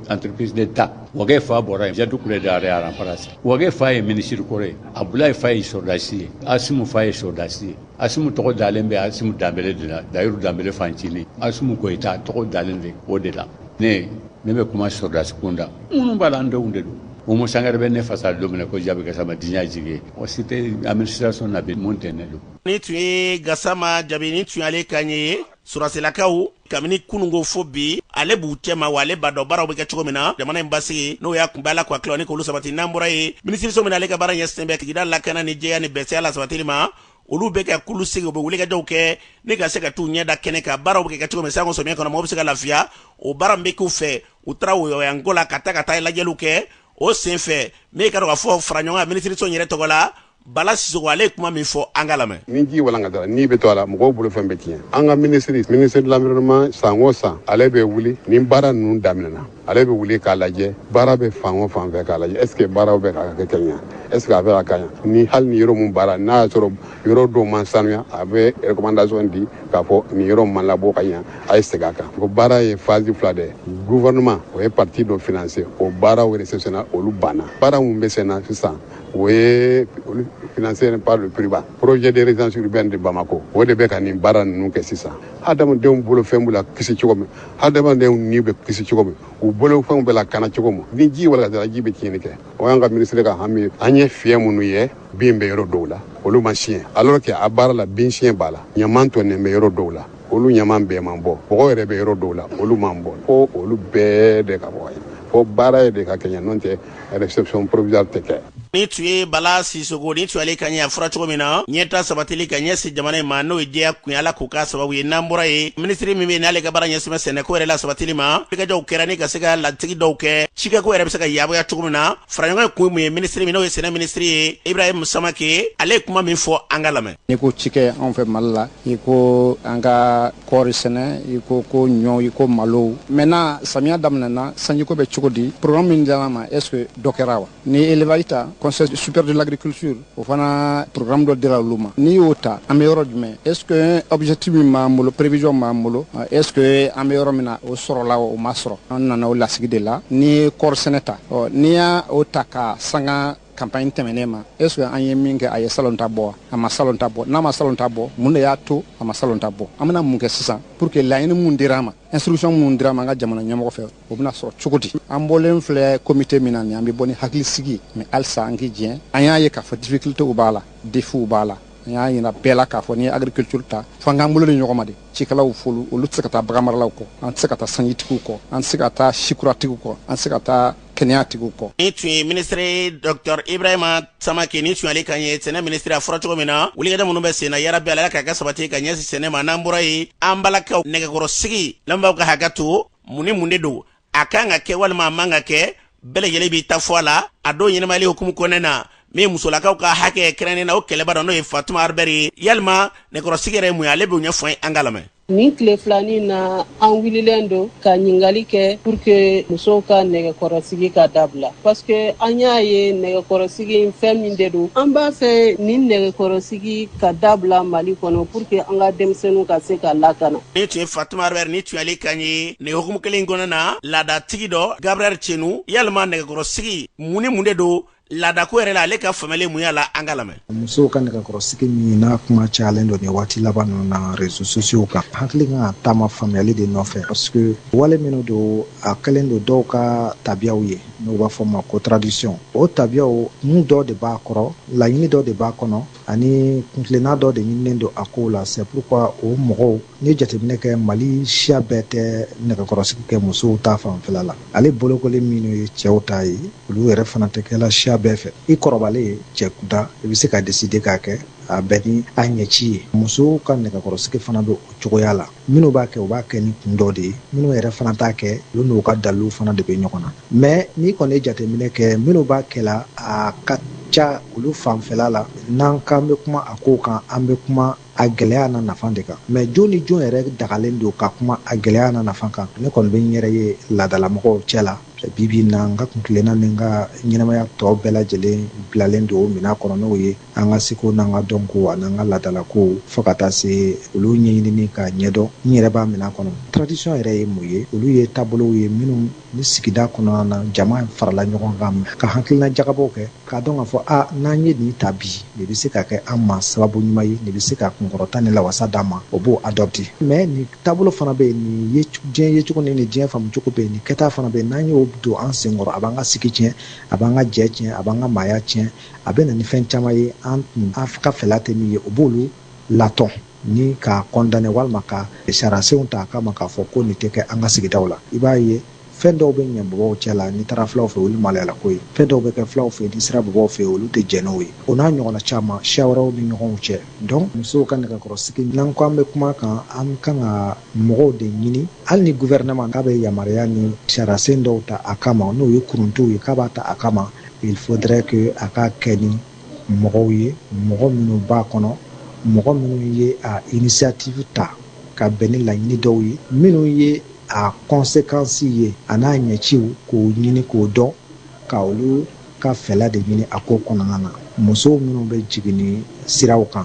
entreprise d'État. Wage fa bɔra yen, Jadu Kule de y'a remplacé. Wage fa ye ministre kɔrɔ ye. Abdoulaye fa ye sɔrɔdasi ye. Asimu fa ye sɔrɔdasi ye. Asimu tɔgɔ dalen bɛ Asimu Danbele de la, Dayiru Danbele fancinin. Asimu Goyita tɔgɔ dalen bɛ o de la. Ne bɛ kuma sɔrɔdasi kunda. Minnu b'a la, an denw de don. Oumou Sangaré bɛ ne fasa don min na ko Jaabi Gassama diɲɛ jigi ye. O si tɛ administration na bi mun tɛ ne don. Ni tun ye Gasama Jaabi, ni tun y'ale kan ye sɔrɔdasilakaw kabini kununko fo bi, ale b'u cɛma wa ale b'a dɔn baaraw bɛ kɛ cogo min na jamana in basigi, n'o y'a kunbɛ ala k'a tila ni k'olu sabati. N'an bɔra yen, minisiriso min ale ka baara ɲɛsinnen bɛ sigida lakana ni jɛya ni bɛnsɛya la sabatili ma, olu bɛ ka kulu sigi, u bɛ wulikajɔw kɛ ni ka se ka t'u ɲɛ da kɛnɛ kan, baaraw bɛ kɛ cogo min sango sɔmiya kɔnɔ, mɔgɔw bɛ se ka lafiya. O baara min bɛ k'u fɛ, u taara woyɔyanko la ka taa lajɛliw kɛ. O senfɛ, min ka dɔn k'a fɔ fara ɲɔgɔn kan minisiriso yɛrɛ tɔgɔ la, Bala Sisoko, ale ye kuma min fɔ, an ka lamɛn. Ni ji walankatara, n'i bɛ to a la, mɔgɔw bolo fɛn bɛ tiɲɛ. An ka ministre de l'environnement, san o san ale bɛ wuli. Ni baara ninnu daminɛna, ale bɛ wuli k'a lajɛ baara bɛ fan o fan fɛ, k'a lajɛ est ce que baaraw bɛ ka kɛ ka ɲɛ, est ce que a bɛ ka ka ɲɛ. Ni hali ni yɔrɔ mun baara n'a y'a sɔrɔ yɔrɔ dɔw man sanuya, a bɛ recommandation di k'a fɔ nin yɔrɔ man labɔ ka ɲɛ, a ye segin a kan. Ko baara ye phase 2 de ye. Gouvernement o ye partie dɔ financer, o baaraw réceptionné, olu banna. Baara mun bɛ sen na sisan, o ye olu financé par le privé, projet de résidence urbaine de Bamako, o de bɛ ka nin baara ninnu kɛ sisan. Hadamadenw bolo fɛn b'u la kisi cogo min, hadamadenw ni bɛ kisi cogo min, u bolo fɛnw bɛ lakana cogo min, ni ji walankatara, ji bɛ tiɲɛni kɛ. O y'an ka ministre ka hami. An ye fiɲɛ minnu ye, bin bɛ yɔrɔ dɔw la, olu ma siɲɛ, alors que a baara la bin siɲɛ b'a la. Ɲaman tɔnnen bɛ yɔrɔ dɔw la, olu ɲaman bɛɛ man bɔ. Bɔgɔ yɛrɛ bɛ yɔrɔ dɔw la, olu man bɔ. Fo olu bɛɛ de ka bɔ yen, fo baara ye de ka kɛ ɲɛ, n'o tɛ réception provisoire tɛ kɛ. Ni tun ye Bala Sisoko, ni tun y'ale ka ɲɛ a fɔra cogo min na, ɲɛta sabatili ka ɲɛsin jamana in ma, n'o ye jɛya kun ye, ala k'o k'a sababu ye. N'an bɔra yen, minisiri min bɛ n'ale ka baara ɲɛsin bɛ sɛnɛko yɛrɛ la sabatili ma, wulikajɔw kɛra ni ka se ka latigi dɔw kɛ cikɛko yɛrɛ bɛ se ka yamaruya cogo min na. Faraɲɔgɔn kun ye mun ye? Minisiri min n'o ye sɛnɛ minisiri ye, Ibrahim Samake, ale ye kuma min fɔ, an ka lamɛn. N'i ko cikɛ anw fɛ Mali la, i ko an ka kɔɔri sɛnɛ, i ko ko ɲɔ, i ko malo. Maintenant, samiya daminɛna, sanjiko bɛ cogo di? Programme min dira an ma, est ce que dɔ kɛra wa? Ni élevage ta, Conseil supérieur de l'agriculture, o fana programme dɔ dira olu ma. N'i y'o ta, an bɛ yɔrɔ jumɛn? Est ce que objectif min b'an bolo, prévision b'an bolo, est ce que an bɛ yɔrɔ min na, o sɔrɔla wa, o ma sɔrɔ? An nana o lasigi de la. N'i ye kɔɔri sɛnɛ ta, ɔ n'i y'a o ta ka sanga campagne tɛmɛnen ma, est ce que an ye min kɛ, a ye salon ta bɔ wa, a ma salon ta bɔ? N'a ma salon ta bɔ, mun de y'a to a ma salon ta bɔ? An bɛna mun kɛ sisan pour que laɲini mun dira an ma, instruction mun dira an ma an ka jamana ɲɛmɔgɔ fɛ, o bɛna sɔrɔ cogo di? An bɔlen filɛ comité min na nin, an bɛ bɔ ni hakilisigi ye, mais halisa an k'i jɛ, an y'a ye k'a fɔ difficulté b'a la, défis b'a la. An y'a yira bɛɛ la k'a fɔ n'i ye agriculture ta, fo an k'an bolo di ɲɔgɔn ma de. Cikɛlaw folu, olu tɛ se ka taa baganmaralaw kɔ, an tɛ se ka taa sanjitigiw kɔ, an tɛ se ka taa sikuratigiw kɔ, an tɛ se ka taa kɛnɛyatigiw kɔ. Ni tun ye minisiri Dr Ibrahima Samake, ni tun y'ale kan ye sɛnɛ minisiri. A fɔra cogo min na, wulikajɔ minnu bɛ sen na, yarabi ala k'a ka sabati ka ɲɛsin sɛnɛ ma. N'an bɔra yen, an balakaw, nɛgɛkɔrɔsigi, lamɛnbaaw ka hakɛ to, mun ni mun de don, a kan ka kɛ walima a man ka kɛ, bɛɛ lajɛlen b'i ta fɔ a la. A dɔw ɲɛnamayali hukumu kɔnɔna na, min musolakaw ka hakɛ kɛrɛnnen na, o kɛlɛba dɔ, n'o ye Fatuma Arubɛri ye, yalima nɛgɛkɔrɔsigi yɛrɛ ye mun ye, ale b'o ɲɛfɔ an ye, an ka lamɛn. Nin tile filanin na, an wulilen don ka ɲininkali kɛ pour que musow ka nɛgɛkɔrɔsigi ka dabila, parce que an y'a ye nɛgɛkɔrɔsigi fɛn min de don. An b'a fɛ nin nɛgɛkɔrɔsigi ka dabila Mali kɔnɔ pour que an ka denmisɛnninw ka se ka lakana. Ni tun ye Fatuma Arubɛri, ni tun y'ale kan ye nin hukumu kelen kɔnɔ na, laadatigi dɔ, Gabriel Cenu, yalima nɛgɛkɔrɔsigi mun ni mun de don laadako yɛrɛ la, ale ka faamuyali mun y'a la, an ka lamɛn. Musow ka nɛgɛkɔrɔsigi min n'a kuma cayalen don nin waati laban ninnu na réseaux sociaux kan, hakili kan ka taama faamuyali de nɔfɛ, parce que wale minnu don, a kɛlen don dɔw ka tabiyaw ye, n'u b'a fɔ ma ko tradition. O tabiyaw, kun dɔ de b'a kɔrɔ, laɲini dɔ de b'a kɔnɔ, ani kuntilenna dɔ de ɲininen don a kow la. C'est pourquoi o mɔgɔw, n'i ye jateminɛ kɛ, Mali siya bɛɛ tɛ nɛgɛkɔrɔsigi kɛ musow ta fanfɛla la. Ale bolokoli minnu ye cɛw ta ye, olu yɛrɛ fana tɛ kɛla siya bɛɛ fɛ. I kɔrɔbalen, cɛ kunda, i bɛ se ka décider k'a kɛ, a bɛɛ ni a ɲɛci ye. Musow ka nɛgɛkɔrɔsigi fana bɛ o cogoya la. Minnu b'a kɛ, u b'a kɛ ni kun dɔ de ye. Minnu yɛrɛ fana t'a kɛ, olu n'u ka daliluw fana de bɛ ɲɔgɔn na. Mais n'i kɔni ye jateminɛ kɛ, minnu b'a kɛ la, a ka ca olu fanfɛla la. N'an k'an bɛ kuma a kow kan, an bɛ kuma a gɛlɛya n'a nafa de kan. Mais jɔn ni jɔn yɛrɛ dagalen don ka kuma a gɛlɛya n'a nafa kan? Ne kɔni bɛ n yɛrɛ ye laadalamɔgɔw cɛ la bi bi na. N ka kuntilenna ni n ka ɲɛnamaya tɔ bɛɛ lajɛlen bilalen don o minɛn kɔnɔ, n'o ye an ka seko n'an ka dɔnko ani an ka laadalakow, fo ka taa se olu ɲɛɲinini ka ɲɛdɔn. N yɛrɛ b'a minɛn kɔnɔ. Tradition yɛrɛ ye mun ye? Olu ye taabolow ye minnu ni sigida kɔnɔna na, jama farala ɲɔgɔn kan ka hakilina jagabɔw kɛ, k'a dɔn k'a fɔ a n'an ye nin ta bi, nin bɛ se ka kɛ an ma sababu ɲuman ye, nin bɛ se ka kunkɔrɔta ni lawasa d'an ma, o b'o adopter. Mais nin taabolo fana bɛ yen, nin ye diɲɛ yecogo ni nin diɲɛ faamucogo bɛ yen, nin kɛta fana bɛ yen, n'an y'o don an senkɔrɔ, a b'an ka sigi tiɲɛ, a b'an ka jɛ tiɲɛ, a b'an ka maaya tiɲɛ, a bɛ na ni fɛn caman ye an tun an ka fɛla tɛ min ye, o b'olu latɔn ni ka condamner walima ka sariyasenw ta a kama k'a fɔ ko nin tɛ kɛ an ka sigidaw la. I b'a ye, fɛn dɔw bɛ ɲɛ bɔbɔw cɛ la, n'i taara fulaw fɛ, olu maloyala ko ye. Fɛn dɔw bɛ kɛ fulaw fɛ, n'i sera bɔbɔw fɛ, olu tɛ jɛn n'o ye, o n'a ɲɔgɔnna caman, siya wɛrɛw ni ɲɔgɔnw cɛ. Donc musow ka nɛgɛkɔrɔsigi, n'an ko an bɛ kuma kan, an kan ka mɔgɔw de ɲini. Hali ni gouvernement k'a bɛ yamaruya ni sariyasen dɔw ta a kama, n'o ye kuruntiw ye k'a b'a ta a kama, il faudrait que a ka kɛ ni mɔgɔw ye, mɔgɔ minnu b'a kɔnɔ, mɔgɔ minnu ye a initiative ta ka bɛn ni laɲini dɔw ye, minnu ye a conséquence ye a n'a ɲɛciw, k'o ɲini k'o dɔn, ka olu ka fɛla de ɲini a ko kɔnɔna na. Musow minnu bɛ jiginni siraw kan,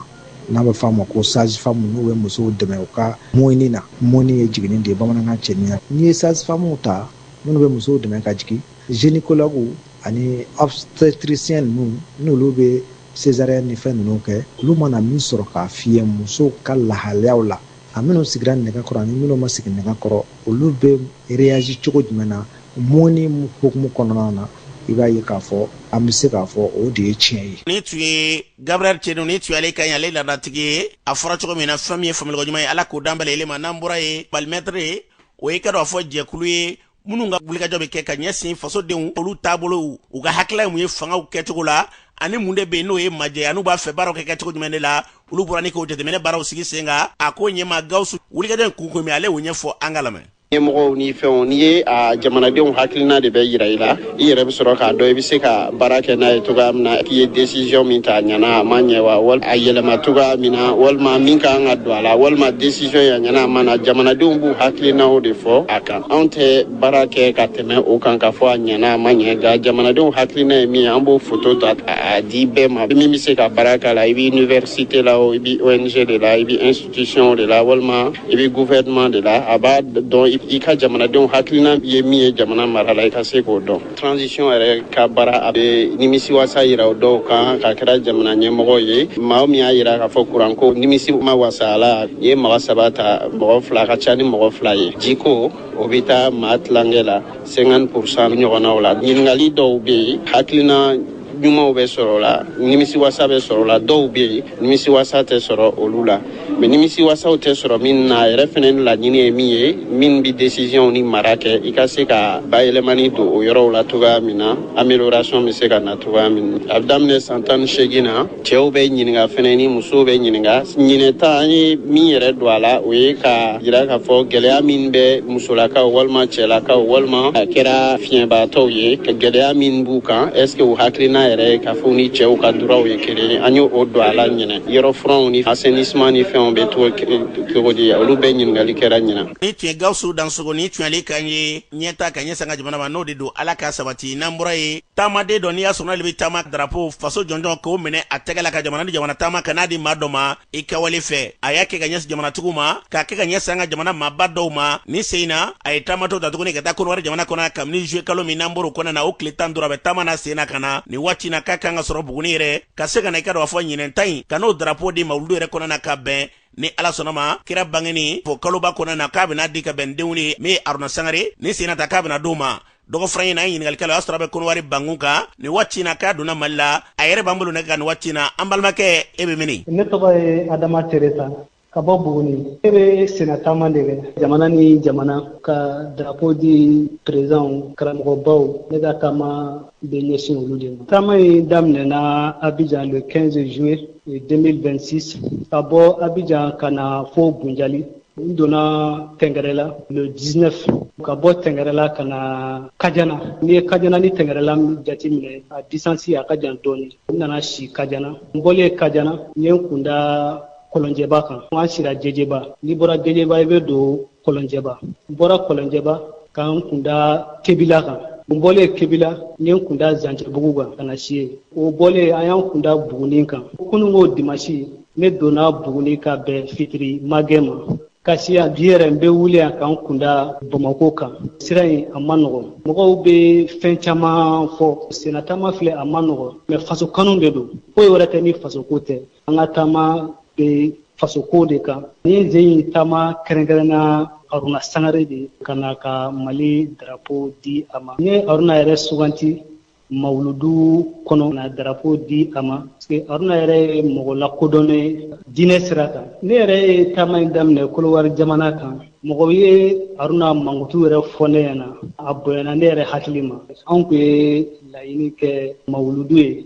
n'a bɛ f'a ma ko sage femme, n'u bɛ musow dɛmɛ u ka mɔni na, mɔni ye jiginni de ye bamanankan cɛnin na. N'i ye sage femme ta, minnu bɛ musow dɛmɛ ka jigin, gynécologue ani obstétricien ninnu, n'olu bɛ césarienne ni fɛn ninnu kɛ, olu mana min sɔrɔ k'a fiyɛ musow ka lahalayaw la, a minnu sigira nɛgɛ kɔrɔ ani minnu ma sigi nɛgɛ kɔrɔ, olu bɛ réagir cogo jumɛn na mɔni hukumu kɔnɔna na, i b'a ye k'a fɔ an bɛ se k'a fɔ o de ye tiɲɛ ye. Ni tun ye Gabriel Tiénou, ni tun y'ale ka ɲi, ale laadatigi ye. A fɔra cogo min na, fɛn min ye faamuyaliko ɲuman ye, Ala k'o dan bɛɛ ma. N'an bɔra ye, Malimètre, o ye ka dɔn a fɔ jɛkulu ye minnu ka wulikajɔ bɛ kɛ ka ɲɛsin fasodenw olu taabolo, u ka hakilila ye mun ye fangaw kɛcogo la, ani mun de bɛ yen n'o ye majɛ, ani u b'a fɛ baaraw kɛ kɛcogo jumɛn de la. Olu bɔra ni k'o jateminɛ baaraw sigi sen kan. A ko ɲɛma Gawusu, wulikajɔ in kun min, ale y'o ɲɛfɔ, an ka lamɛn. Ɲɛmɔgɔw ni fɛnw, n'i ye a jamanadenw hakilina de bɛ yira i la, i yɛrɛ bɛ sɔrɔ k'a dɔn i bɛ se ka baara kɛ n'a ye cogoya min na, k'i ye décision min ta, a ɲɛna, a ma ɲɛ wa, wali a yɛlɛma cogoya min na, walima min ka kan ka don a la, walima décision ye a ɲɛna, a ma na. Jamanadenw b'u hakilinaw de fɔ a kan. Anw tɛ baara kɛ ka tɛmɛ o kan k'a fɔ a ɲɛna, a ma ɲɛ, nka jamanadenw hakilina ye min ye, an b'o photo ta a di bɛɛ ma min bɛ se ka baara k'a la. I bɛ université la o, i bɛ ONG de la, i bɛ institution de la, walima i bɛ gouvernement de la, a b'a dɔn i ka jamanadenw hakilina ye min ye jamana mara la, i ka se k'o dɔn. Transition yɛrɛ ka baara, a bɛ nimisiwasa yira o dɔw kan ka kɛra jamana ɲɛmɔgɔ ye. Maa min y'a yira k'a fɔ kuranko nimisi ma wasa a la, n'i ye mɔgɔ saba ta, mɔgɔ fila ka ca ni mɔgɔ fila ye. Jiko, o bɛ taa maa tilankɛ la, 50% ɲɔgɔnnaw la. Ɲininkali dɔw bɛ yen, hakilina ɲumanw bɛ sɔrɔ o la, nimisiwasa bɛ sɔrɔ o la. Dɔw bɛ yen, nimisiwasa tɛ sɔrɔ olu la. Mais nimisiwasaw tɛ sɔrɔ min na, a yɛrɛ fɛnɛ laɲini ye min ye, min bɛ décision ni mara kɛ, i ka se ka bayɛlɛmani don o yɔrɔw la cogoya min na, amélioration bɛ se ka na cogoya min na. A bɛ daminɛ san 18 na, cɛw bɛ ɲininka fɛnɛ ni musow bɛ ɲininka. Ɲinɛ ta, an ye min yɛrɛ don a la, o ye ka jira k'a fɔ gɛlɛya min bɛ musolakaw walima cɛlakaw walima a kɛra fiɲɛbaatɔw ye, ka gɛlɛya min b'u kan, est ce que u hakilina yɛrɛ ye k'a fɔ ni cɛw ka droitw ye kelen ye? An y'o don a la ɲinɛ. Yɔrɔ furanw ni assainissement ni fɛnw bɛ cogo di, olu bɛɛ ɲininkali kɛra ɲina. Ni tun ye Gawusu Dansogo, ni tun y'ale kan ye ɲɛta ka ɲɛsin an ka jamana ma, n'o de don, Ala k'a sabati. N'an bɔra ye, taamaden dɔ, n'i y'a sɔrɔ n'ale bɛ taama, drapeau faso jɔnjɔn k'o minɛ a tɛgɛ la ka jamana ni jamana taama ka n'a di maa dɔ ma i kawale fɛ, a y'a kɛ ka ɲɛsin jamanatigiw ma, k'a kɛ ka ɲɛsin an ka jamana maaba dɔw ma. Ni sen in na, a ye taamatɔ ta tuguni ka taa Kɔnɔwari jamana kɔnɔ kabini juillet kalo min n'an bɔr'o kɔnɔ na, o tile 15, a bɛ taama na sen na ka na nin waati na, k'a kan ka sɔrɔ Buguni yɛrɛ, ka se ka na i ka dɔn a fɔ ɲinɛn ta in, ka n'o drapeau di mawuludu yɛrɛ kɔnɔ na, ka bɛn ni Ala sɔnna ma kira bangeni fo kaloba kɔnɔ na, k'a bɛna di ka bɛn denw ye min ye Aruna Sangare ni sen na ta, k'a bɛna d'o ma. Dɔgɔfura in na, ye ɲininkalikɛla, o y'a sɔrɔ a bɛ Kɔnɔwari bangun kan nin waati na, k'a donna Mali la. A yɛrɛ b'an bolo nɛgɛ kan nin waati na. An balimakɛ, e bɛ mini? Ne tɔgɔ ye Adama Tereta ka bɔ Buguni. Ne bɛ senna taama de kɛ jamana ni jamana ka drapeau di présidentw, karamɔgɔbaw. Ne ka taama bɛ ɲɛsin olu de ma. Taama in daminɛna Abidjan le 15 juillet 2026, ka bɔ Abidjan ka na fo Bunjali. N donna Tɛngɛrɛla le 19 ka bɔ Tɛngɛrɛla ka na Kajana. N'i ye Kajana ni Tɛngɛrɛla jateminɛ, a distance a ka jan dɔɔni. N nana si Kajana. N bɔlen Kajana, n ye n kun da Kɔlɔnjɛba kan. An sira Jejeba. N'i bɔra Jejeba, i bɛ don Kɔlɔnjɛba. N bɔra Kɔlɔnjɛba ka n kun da Kebila kan. N bɔlen Kebila, n ye n kun da Zancɛbugu kan ka na si yen. O bɔlen, an y'an kun da Buguni kan. Kununko dimasi, ne donna Buguni ka bɛn fitiri magɛn ma. Ka si yan bi yɛrɛ, n bɛ wuli yan ka n kun da Bamakɔ kan. Sira in a man nɔgɔn. Mɔgɔw bɛ fɛn caman fɔ. Sennataama filɛ, a man nɔgɔn, mais faso kanu de don. Foyi wɛrɛ tɛ ni fasoko tɛ. An ka taama bɛ fasoko de kan. Nin sen in taama kɛrɛnkɛrɛnna Haruna Sangare de ka na ka Mali drapeau di a ma. N ye Haruna yɛrɛ suganti mawuludu kɔnɔ na drapeau di a ma parce que Haruna yɛrɛ ye mɔgɔ lakodɔnnen ye diinɛ sira kan. Ne yɛrɛ ye taama in daminɛ Kolowari jamana kan. Mɔgɔw ye Haruna mankutu yɛrɛ fɔ ne ɲɛna, a bonyana ne yɛrɛ hakili ma. Anw tun ye laɲini kɛ mawuludu ye,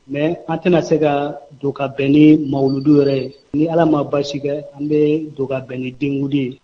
mais an tɛna se ka don ka bɛn ni mawuludu yɛrɛ ye. Ni Ala ma baasi kɛ, an bɛ don ka bɛn ni denkundi ye.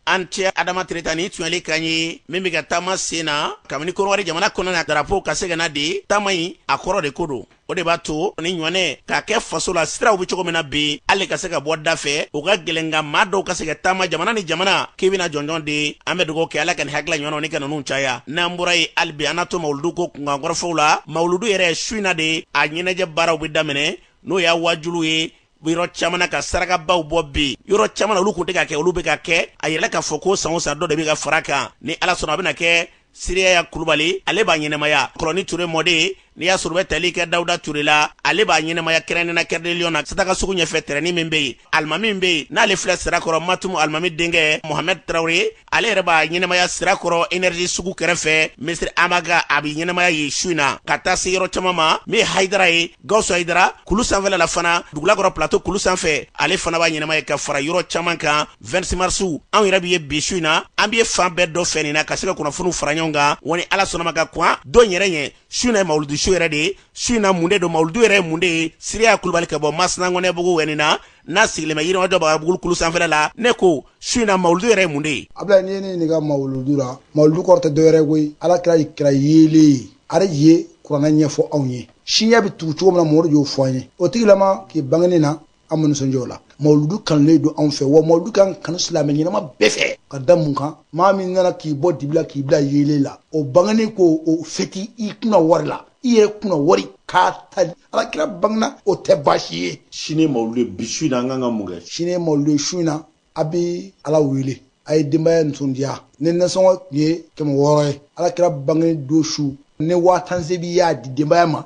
An cɛ Adama Tereta ni tunyali kan ye min bɛ ka taama sen na kabini Kɔdiwari jamana kɔnɔ na darapo ka se ka na di taama in a kɔrɔ de ko don. O de b'a to ni ɲɔnɛ k'a kɛ faso la siraw bɛ cogo min na bi, hali ka se ka bɔ da fɛ o ka gɛlɛn, nka maa dɔw ka se ka taama jamana ni jamana k'i bɛna jɔnjɔn di. An bɛ dugawu kɛ Ala ka nin hakilila ɲɔgɔnnaw ni ka ninnu caya. N'an bɔra yen, hali bi an na to mawuludu ko kunkankɔrɔfɔw la. Mawuludu yɛrɛ su in na de a ɲɛnajɛ baaraw bɛ daminɛ, n'o y'a wajulu ye yɔrɔ caman na ka sarakabaw bɔ bi yɔrɔ caman na, olu kun tɛ ka kɛ, olu bɛ ka kɛ. A yɛrɛ k'a fɔ ko san o san dɔ de bɛ ka fara kan. Ni Ala sɔnna, a bɛna kɛ Siriyaya Kulubali, ale b'a ɲɛnamaya. Kɔlɔni Ture mɔden, n'i y'a sɔrɔ u bɛ tali kɛ Dawuda Ture la, ale b'a ɲɛnamaya kɛrɛnkɛrɛnnenya Cœur de Lion na, Sataka sugu ɲɛfɛ tɛrɛni min bɛ yen. Alimami min bɛ yen n'ale filɛ Sirakɔrɔ, Matumu alimami denkɛ Mohamɛd Tarawele, ale yɛrɛ b'a ɲɛnamaya Sirakɔrɔ énergie sugu kɛrɛfɛ. Misiri Amaga, a bɛ ɲɛnamaya yen su in na ka taa se yɔrɔ caman ma. Min ye Hayidara ye, Gawusu Hayidara, kulu sanfɛla la fana, Dugulakɔrɔ plateau kulu sanfɛ, ale fana b'a ɲɛnamaya ka fara yɔrɔ caman kan. 26 mars, anw yɛrɛ bɛ ye bi su in na, an bɛ ye fan bɛɛ dɔ fɛ nin na ka se ka kunnafoniw fara ɲɔgɔn kan. Wa ni Ala sɔnna ma ka kɔn don yɛrɛ ɲɛ, su in na ye mawuludu su yɛrɛ de ye. Su in na mun de don? Mawuludu yɛrɛ ye mun de ye? Siriyaya Kulubali ka bɔ Masina Ŋɔnɛbugu wɛni na, n'a sigilen bɛ Yirimajɔ Bagabugu kulu sanfɛla la. Ne ko su in na mawuludu yɛrɛ ye mun de ye? Abulayi, n'i ye ne ɲininka mawuludu la, mawuludu kɔrɔ tɛ dɔwɛrɛ koyi, Ala kira kɛra yeelen ye, ale ye kuranɛ ɲɛfɔ anw ye, siɲɛ bɛ tugu cogo min na, Mamadu y'o fɔ an ye. O tigilama k'i bangeni na, an bɛ nisɔndiya o la. Mawuludu kanulen don anw fɛ, wa mawuludu kan kanu silamɛ ɲɛnama bɛɛ fɛ. Ka da mun kan? Maa min nana k'i bɔ dibi la k'i bila yeelen la, o bangeni ko o fɛti i kunna wari la, i yɛrɛ kunna wari k'a ta Ala kira bangena, o tɛ baasi ye. Sini mawuludu ye, bi su in na an kan ka mun kɛ? Sini ye mawuludu ye, su in na a bɛ Ala wele, a ye denbaya nisɔndiya. Ni nasɔngɔ tun ye 600 ye, Ala kira bange don su, ni 10 000 se b'i y'a di denbaya ma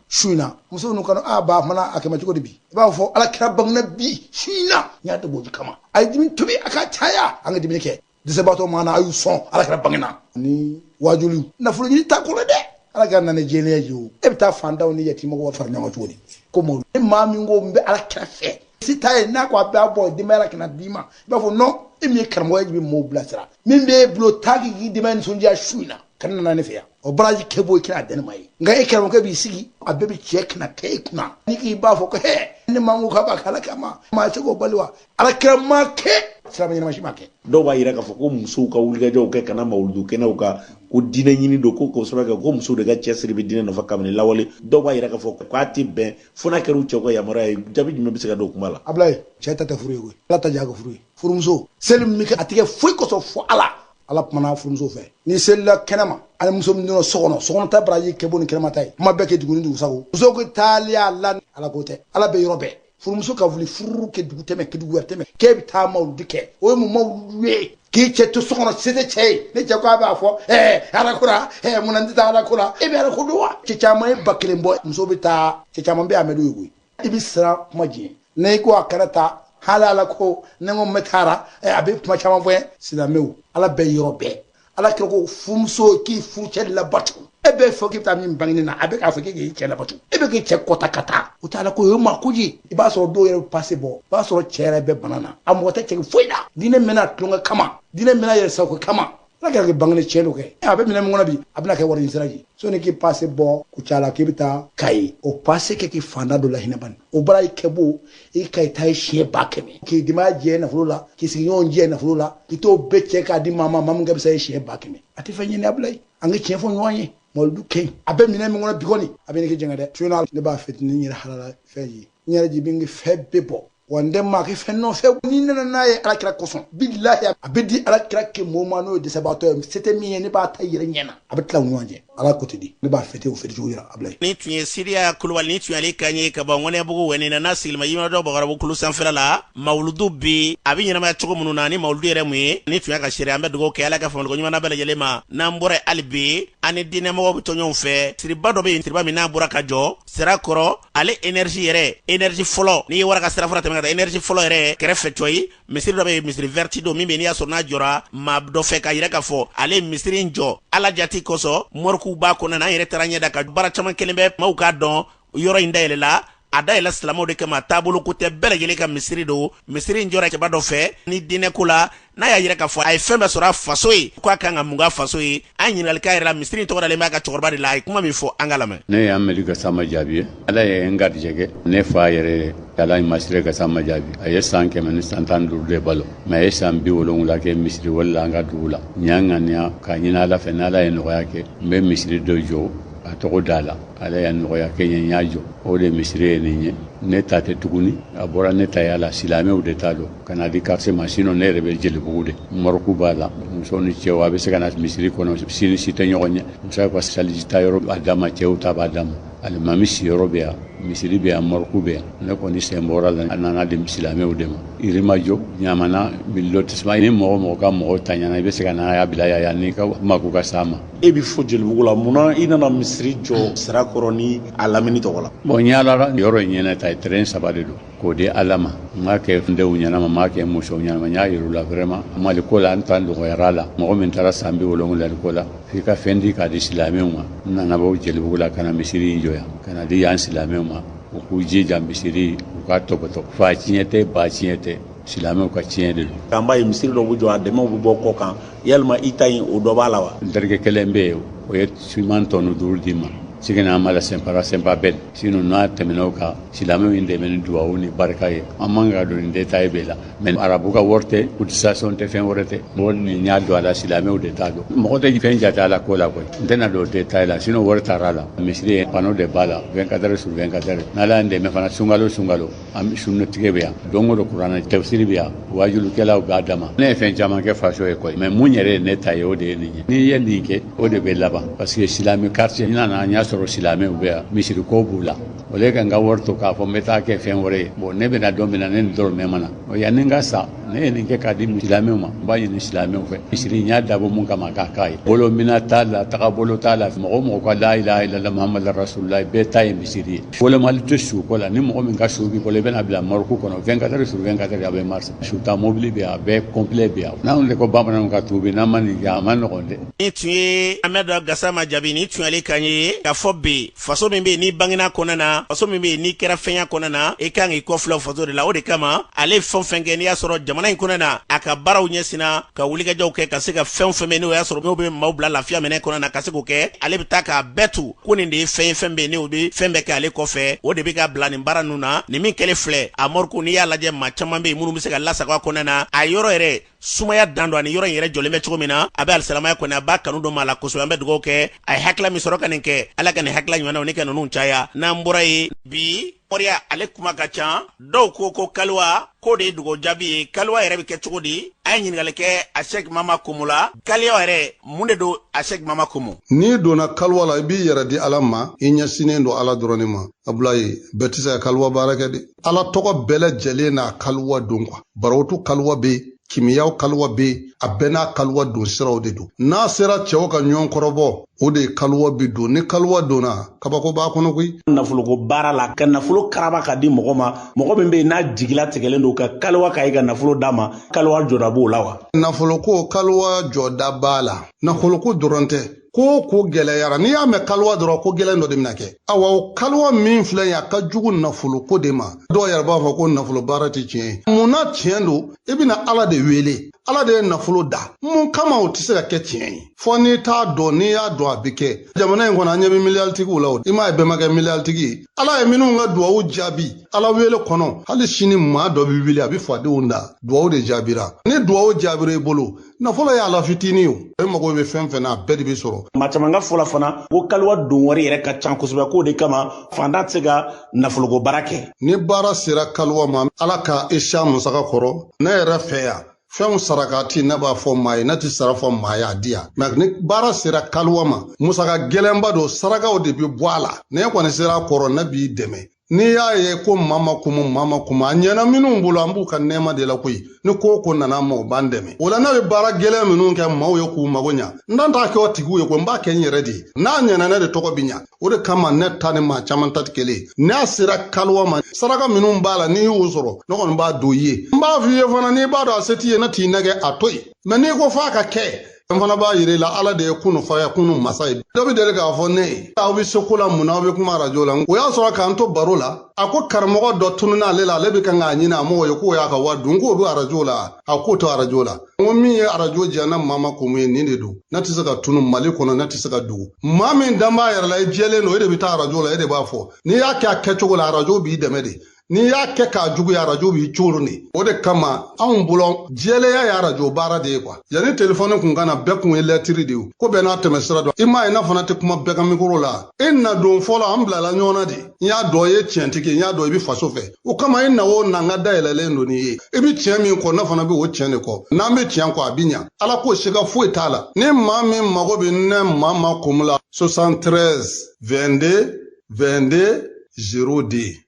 su in na. Muso ninnu kanu a ba fana a kɛmɛ cogo di bi? I b'a fɔ Ala kira bangena bi su in na, n y'a dabɔ o kama. A ye dumuni tobi a ka caya, an ka dumuni kɛ. Dɛsɛbaatɔ ma na, a y'u sɔn, Ala kira bangena. Ni wajuli nafolo ɲini t'a kɔnɔ dɛ, Ala kira nana jɛlenya ye o. E bɛ taa fantanw ni yatimɛw fara ɲɔgɔn kan cogo di? Ko mawuludu ni maa min ko n bɛ Ala kira fɛ, si t'a ye, n'a ko a b'a bɔ denbaya la ka na d'i ma, i b'a fɔ non, e min ye karamɔgɔ ye, e bɛ mɔgɔw bilasira. Min b'e bolo, taa k'i k'i denbaya nisɔndiya su in na, ka nana ne fɛ yan, o baraji kɛ bɔ i kɛnɛ a dɛnɛ ma ye. Nka e karamɔgɔkɛ b'i sigi, a bɛɛ bɛ cɛ kana kɛ e kunna, ni k'i b'a fɔ ko hɛ, ne ma ko k'a b'a kɛ Ala kama, maa se k'o bali wa? Ala kira ma kɛ, silamɛ ɲɛnama si ma kɛ. Dɔw b'a yira k'a fɔ ko musow ka wulikajɔw kɛ ka na mawuludu kɛnɛw kan, ko diinɛ ɲini don, ko k'o sababu kɛ ko musow de ka cɛsiri bɛ diinɛ nɔfɛ kabini lawale. Dɔw b'a yira k'a fɔ k'a tɛ bɛn fo n'a kɛra u cɛw ka yamaruya ye. Jaabi jumɛn bɛ se ka don kuma la? Abulayi, cɛ ta tɛ furu ye koyi, Ala ta ja ka furu ye. Furumuso seli min kɛ, a tɛ kɛ foyi kosɔn fo Ala. Ala kumana furumuso fɛ, ni selila kɛnɛma ani muso min donna so kɔnɔ, so kɔnɔ ta baraji kɛ bon ni kɛnɛma ta ye. Kuma bɛɛ kɛ dugu ni dugu sago, muso ko taaliya la, Ala ko tɛ, Ala bɛ yɔrɔ bɛɛ. Furumuso ka wuli furu kɛ dugu tɛmɛ, kɛ dugu wɛrɛ tɛmɛ, k'e bɛ taa mawuludu kɛ, o ye mun mawuludu ye? K'i cɛ to so kɔnɔ, se tɛ cɛ ye. Ne cɛ ko a b'a fɔ ɛɛ Ala ko la, ɛɛ mun na n tɛ taa Ala ko la? E bɛ Ala ko dɔn wa? Cɛ caman ye 1000 bɔ, muso bɛ taa, cɛ caman bɛ Amadu ye koyi. I bɛ siran kuma jɛ, n'i ko a kana taa hali Ala ko, ne ko n bɛ taara, a bɛ kuma caman fɔ n ye. Silamɛw, Ala bɛ yɔrɔ bɛɛ. Ala kira ko furumuso k'i furucɛ labato. E bɛ fɔ k'i bɛ taa min bangeni na, a bɛ k'a fɔ k'e k'i cɛ labato, e bɛ k'i cɛ kɔta ka taa, o tɛ Ala ko ye, o ye maa ko ye. I b'a sɔrɔ dɔw yɛrɛ bɛ pase bɔ, i b'a sɔrɔ cɛ yɛrɛ bɛ bana na, a mɔgɔ tɛ cɛ foyi la. Diinɛ mɛnna tulonkɛ kama, diinɛ mɛnna yɛrɛ sago kama. Ala kira kɛ bangene tiɲɛ don kɛ. A bɛ minɛn min kɔnɔ bi, a bɛna kɛ wari ɲini sira ye. Soni k'i pase bɔ Kucala k'i bɛ taa Kayi, o pase kɛ k'i fanda dɔ lahinɛ bani. O bara i kɛ bo, i ka i ta ye siɲɛ 100,000. K'i denbaya jɛ nafolo la, k'i sigiɲɔgɔn jɛ nafolo la, k'i t'o bɛɛ cɛ k'a di maa ma, maa min ka fisa ye siɲɛ 100,000. A tɛ fɛn ɲini Abulayi. An ka tiɲɛ fɔ ɲɔgɔn ye. Mawuludu kɛ ɲi. A bɛ minɛn min kɔnɔ bi kɔni, a bɛ ne kɛ jɛngɛ dɛ. Su in na, ne b'a fêter ni n yɛrɛ halala fɛn ye. N yɛrɛ ji bɛ n fɛn bɛɛ bɔ. Wa n tɛ maa kɛ fɛn nɔfɛ. N'i nana n'a ye ala kira kosɔn, bilahi a bɛ di ala kira kɛ mɔgɔ ma n'o ye dɛsɛbaatɔ ye. Se tɛ min ye, ne b'a ta yɛrɛ ɲɛ na. A bɛ tila u ni ɲɔgɔn cɛ. Ala ko ten de. Ne b'a fêter o fêter cogo jira Abulayi. Nin tun ye Siriya Kulubali, nin tun y'ale kan ye ka bɔ Ŋɔnɛbugu wɛni na, n'a sigilima Yirimajɔ Bakɔrɔbu kulu sanfɛla la. Mawuludu bi a bɛ ɲɛnamaya cogo minnu na ni mawuludu yɛrɛ mun ye, nin tun y'a ka seere. An bɛ dugawu kɛ Ala ka faamuyaliko ɲuman d'an bɛɛ lajɛlen ma. N'an bɔra hali bi, an ni diinɛmɔgɔw bɛ to ɲɔgɔn fɛ. Siriba dɔ bɛ yen, siriba min n'a bɔra ka jɔ sira kɔrɔ, ale énergie yɛrɛ, énergie fɔlɔ, n'i ye wara ka sira fara tɛmɛ ka taa énergie fɔlɔ yɛrɛ kɛrɛfɛ cɔyi, misiri dɔ bɛ yen, misiri vɛriti don min bɛ n'i y'a sɔrɔ n'a jɔra maa dɔ fɛ k'a yira k'a fɔ ale ye misiri in jɔ Ala jati kosɔn. Mɔrikuw b'a kɔnɔ na, an yɛrɛ taara ɲɛ da ka baara caman kelen bɛ maaw k'a dɔn. Yɔrɔ in dayɛlɛla, a dayɛlɛ silamɛw de kama, taabolo ko tɛ, bɛɛ lajɛlen ka misiri don. Misiri in jɔra cɛba dɔ fɛ ni diinɛ ko la, n'a y'a yira k'a fɔ a ye fɛn bɛɛ sɔrɔ a faso ye, ko a kan ka mun k'a faso ye. An ɲininkali k'a yɛrɛ la, misiri in tɔgɔ dalen b'a ka cɛkɔrɔba de la. A ye kuma min fɔ, an ka lamɛn. Ne ye Amadu Gasama Jaabi ye. Ala ye n garijɛgɛ ne fa yɛrɛ ye Alaji Masire Gasama Jaabi. A ye san 115 de balo, mais a ye san 70 kɛ misiri wale la an ka dugu la. N y'a ŋaniya k'a ɲini Ala fɛ, n'Ala ye nɔgɔya kɛ, n bɛ misiri dɔ jɔ a tɔgɔ da la. Ala y'a nɔgɔya kɛ n ye, n y'a jɔ. O de misiri ye nin ye. Ne ta tɛ tuguni, a bɔra ne ta ya la, silamɛw de ta don ka na di quartier ma. Sinon ne yɛrɛ bɛ Jelibugu de, morgue b'a la, muso ni cɛw a bɛ se ka na misiri kɔnɔ, sini si tɛ ɲɔgɔn ɲɛ. Muso ka saliji ta yɔrɔ b'a dama, cɛw ta b'a dama, alimami siyɔrɔ bɛ yan, misiri bɛ yan, morgue bɛ yan. Ne kɔni sen bɔra la, a nana di silamɛw de ma. Yirimajɔ Ɲamana lotissement, ni mɔgɔ mɔgɔ ka mɔgɔ taɲana, i bɛ se ka na y'a bila yan n'i ka mako ka s'a ma. E bɛ fɔ Jelibugu la, mun na i nana misiri jɔ Sirakɔrɔ ni a lamini tɔgɔ la? Bon, n yaalala yɔrɔ in ɲɛnɛ ta ye, terrain 3 de don k'o di Ala ma. N m'a kɛ n denw ɲɛnama, n m'a kɛ musow ɲɛnama, n y'a yir'u la vraiment Mali ko la, n ta nɔgɔyara la. Mɔgɔ min taara san 70 ko la, f'i ka fɛn di k'a di silamɛw ma. N nana bɔ Jelibugu la ka na misiri in jɔ yan, ka na di yan silamɛw ma, u k'u jija misiri, u k'a tɔpɔtɔ. Fa tiɲɛ tɛ, ba tiɲɛ tɛ, silamɛw ka tiɲɛ de don. An b'a ye misiri dɔw bɛ jɔ, a dɛmɛw bɛ bɔ kɔ kan. Yalima i ta in, o dɔ b'a la wa? N terikɛ kelen bɛ yen, o ye siman tɔni 5 di ma. Sigina an b'a la sɛnpara sɛnpa bɛɛ. Sinon n'a tɛmɛna o kan, silamɛw in dɛmɛ ni duwawu ni barika ye. An man ka don nin détail bɛɛ la. Mais arabu ka wari tɛ, cotisation tɛ, fɛn wɛrɛ tɛ. Mɔgɔ ni y'a don a la, silamɛw de t'a dɔn. Mɔgɔ tɛ fɛn jate a la ko la koyi. N tɛna don détail la, sinon wari taara a la. Misiri ye panneau de b'a la, 24 heures sur 24 heures. N'Ala y'an dɛmɛ fana, sunkalo sunkalo, an bɛ sunnatigɛ bɛ yan. Don o don kuranɛ tafsiri bɛ yan, wajulikɛlaw b'a dama. Ne ye fɛn caman kɛ faso ye koyi, mais mun yɛrɛ ye ne ta ye, o de ye nin ye. N'i ye nin kɛ, o de bɛ laban. Parce que silamɛ quartier, n nana n y'a sɔrɔ silamɛw bɛ yan, misiri ko b'u la. O le ka n ka wari to k'a fɔ n bɛ taa kɛ fɛn wɛrɛ ye. Bon, ne bɛna don min na, ne ni dɔrɔmɛ ma na. O yanni n ka sa, ne ye nin kɛ k'a di silamɛw ma. N b'a ɲini silamɛw fɛ. Misiri n y'a dabɔ mun kama, k'a k'a ye. Bolo mina t'a la, tagabolo t'a la. Mɔgɔ o mɔgɔ ka la ilaha illallah muhammadu rasulullah, bɛɛ ta ye misiri ye. Wolomali tɛ su ko la. Ni mɔgɔ min ka su b'i bolo, i bɛna bila morgue kɔnɔ 24 heures sur 24 heures, a bɛ marcher. Su ta mobili bɛ yan, a bɛɛ complet bɛ yan. N'anw de ko bamananw ka tuubi, n'an ma nin kɛ, a ma nɔgɔn dɛ. Nin tun ye Amadu Gasama Jaabi, nin tun y'ale kan ye k'a fɔ bi faso min bɛ yen n'i bangena kɔnɔna na, faso min bɛ yen n'i kɛra fɛnya kɔnɔna na, i kan k'i kɔfilɛ o faso de la. O de kama ale ye fɛn fɛn kɛ, n'i y'a sɔrɔ jamana in kɔnɔna na, a ka baaraw ɲɛsinna ka wulikajɔw kɛ ka se ka fɛn fɛn bɛ yen n'o y'a sɔrɔ n'o bɛ maaw bila lafiya minɛ kɔnɔna na, ka se k'o kɛ. Ale bɛ taa k'a bɛɛ tu ko nin de ye fɛn ye, fɛn bɛ yen n'o bɛ fɛn bɛɛ kɛ ale kɔfɛ, o de bɛ ka bila nin baara ninnu na. Nin min kɛlen filɛ a morgue, n'i y'a lajɛ, maa caman bɛ yen minnu bɛ se ka lasago a kɔnɔna na. A yɔrɔ yɛrɛ sumaya dan don, ani yɔrɔ in yɛrɛ jɔlen bɛ cogo min na, a bɛ alisalamaya kɔni, a b'a kanu don maa la kosɛbɛ. An bɛ dugawu kɛ a ye hakilila min sɔrɔ ka nin kɛ, Ala ka nin hakilila ɲumanw ni ka ninnu caya. N'an bɔra yen bi, moriya ale kuma ka ca. Dɔw ko ko kaliwa k'o de ye dugawu jaabi ye. Kaliwa yɛrɛ bɛ kɛ cogo di? An ye ɲininkali kɛ a Sɛki Mama Komo la. Kaliwa yɛrɛ mun de don, a Sɛki Mama Komo? N'i donna kaliwa la, i b'i yɛrɛ di Ala ma, i ɲɛsinnen don Ala dɔrɔn ma. Abulayi, bɛɛ tɛ se ka kaliwa baara kɛ dɛ. Ala tɔgɔ bɛɛ lajɛlen n'a kaliwa don quoi. Barawutu kaliwa bɛ yen, kimiyaw kaliwa bɛ yen, a bɛɛ n'a kaliwa don siraw de don. N'a sera cɛw ka ɲɔgɔn kɔrɔbɔ, o de ye kaliwa bi don. Ni kaliwa donna, kabako b'a kɔnɔ koyi. Nafoloko baara la, ka nafolo karaba ka di mɔgɔ ma, mɔgɔ min bɛ yen n'a jigila tigɛlen don ka kaliwa k'a ye ka nafolo d'a ma, kaliwa jɔda b'o la wa? Nafoloko kaliwa jɔda b'a la. Nafoloko dɔrɔn tɛ, ko ko gɛlɛyara. N'i y'a mɛn kaliwa dɔrɔn, ko gɛlɛn dɔ de bɛna kɛ. Awa, o kaliwa min filɛ nin ye, a ka jugu nafoloko de ma. Dɔw yɛrɛ b'a fɔ ko nafolo baara tɛ tiɲɛ ye. Mun na tiɲɛ don? I bɛna Ala de wele. Ala de ye nafolo da. Mun kama o tɛ se ka kɛ tiɲɛ ye? Fɔ n'i t'a dɔn, n'i y'a dɔn a bɛ kɛ. Jamana in kɔnɔ an ɲɛ bɛ miliyaritigiw la o. I m'a ye bɛɛ ma kɛ miliyaritigi ye. Ala ye minnu ka duwawu jaabi Ala wele kɔnɔ, hali sini maa dɔ bɛ wuli a bɛ fadenw da, duwawu de jaabira. Ni duwawu jaabira i bolo, nafolo y'a la fitinin o. E mago bɛ fɛn fɛn na, a bɛɛ de bɛ sɔrɔ. Maa caman ka fɔ la fana ko kaliwa don wari yɛrɛ ka ca kosɛbɛ, k'o de kama fantan tɛ se ka nafoloko baara kɛ. Ni baara sera kaliwa ma, Ala ka i siya musaka kɔrɔ. Ne yɛrɛ fɛ yan, fɛnw sarakati ne b'a fɔ maa ye, ne tɛ sara fɔ maa ye a di yan. Mɛ ni baara sera kaliwa ma, musaka gɛlɛnba don, sarakaw de bɛ bɔ a la. N'e kɔni sera a kɔrɔ, ne b'i dɛmɛ. N'i y'a ye ko maa ma kumu, maa ma kumu, a ɲɛna minnu bolo, an b'u ka nɛɛma de la koyi. Ni ko o ko nana an ma, o b'an dɛmɛ. O la ne bɛ baara gɛlɛn minnu kɛ maaw ye k'u mago ɲa, n dan t'a kɛ o tigiw ye koyi, n b'a kɛ n yɛrɛ de ye. N'a ɲɛna, ne de tɔgɔ bɛ ɲa. O de kama ne ta ni maa caman ta tɛ kelen ye. N'a sera kaliwa ma, saraka minnu b'a la, n'i y'o sɔrɔ, ne kɔni b'a don i ye. N b'a f'i ye fana, n'i b'a dɔn a se t'i ye, ne t'i nɛgɛ, a to yen. Mɛ n'i ko f'a ka kɛ, n fana b'a yira i la, Ala de ye kunu faya kunu masa ye. Dɔ bɛ deli k'a fɔ ne ye, aw bɛ se ko la mun na, aw bɛ kuma arajo la. O y'a sɔrɔ k'an to baro la, a ko karamɔgɔ dɔ tununna ale la, ale bɛ kan k'a ɲini, a m'o ye, k'o y'a ka wari dun, k'o bɛ arajo la, a k'o to arajo la. N ko min ye arajo diya ne Mama Komu ye, nin de don. Ne tɛ se ka tunu Mali kɔnɔ, ne tɛ se ka dogo. Maa min dan b'a yɛrɛ la, i jɛlen don, e de bɛ taa arajo la, e de b'a fɔ. N'i y'a kɛ a kɛcogo la, arajo b'i dɛmɛ de. N'i y'a kɛ k'a juguya, arajo b'i coron de. O de kama anw bolo jɛlenya ye arajo baara de ye kuwa. Yanni telefɔni kun ka na, bɛɛ kun ye lɛtiri de ye, ko bɛɛ n'a tɛmɛ sira dɔn. I m'a ye ne fana tɛ kuma bɛɛ ka mikoro la. E na don fɔlɔ, an bilala ɲɔgɔn na de. N y'a dɔn i ye tiɲɛtigi ye, n y'a dɔn i bɛ faso fɛ. O kama e na o na, n ka da yɛlɛlen don n'i ye. I bɛ tiɲɛ min kɔ, ne fana bɛ o tiɲɛ de kɔ. N'an bɛ tiɲɛ kɔ, a bɛ ɲa. Ala ko siga foyi t'a la. Ni maa min mago bɛ ne Mama Komu la, 73 22 22 02 73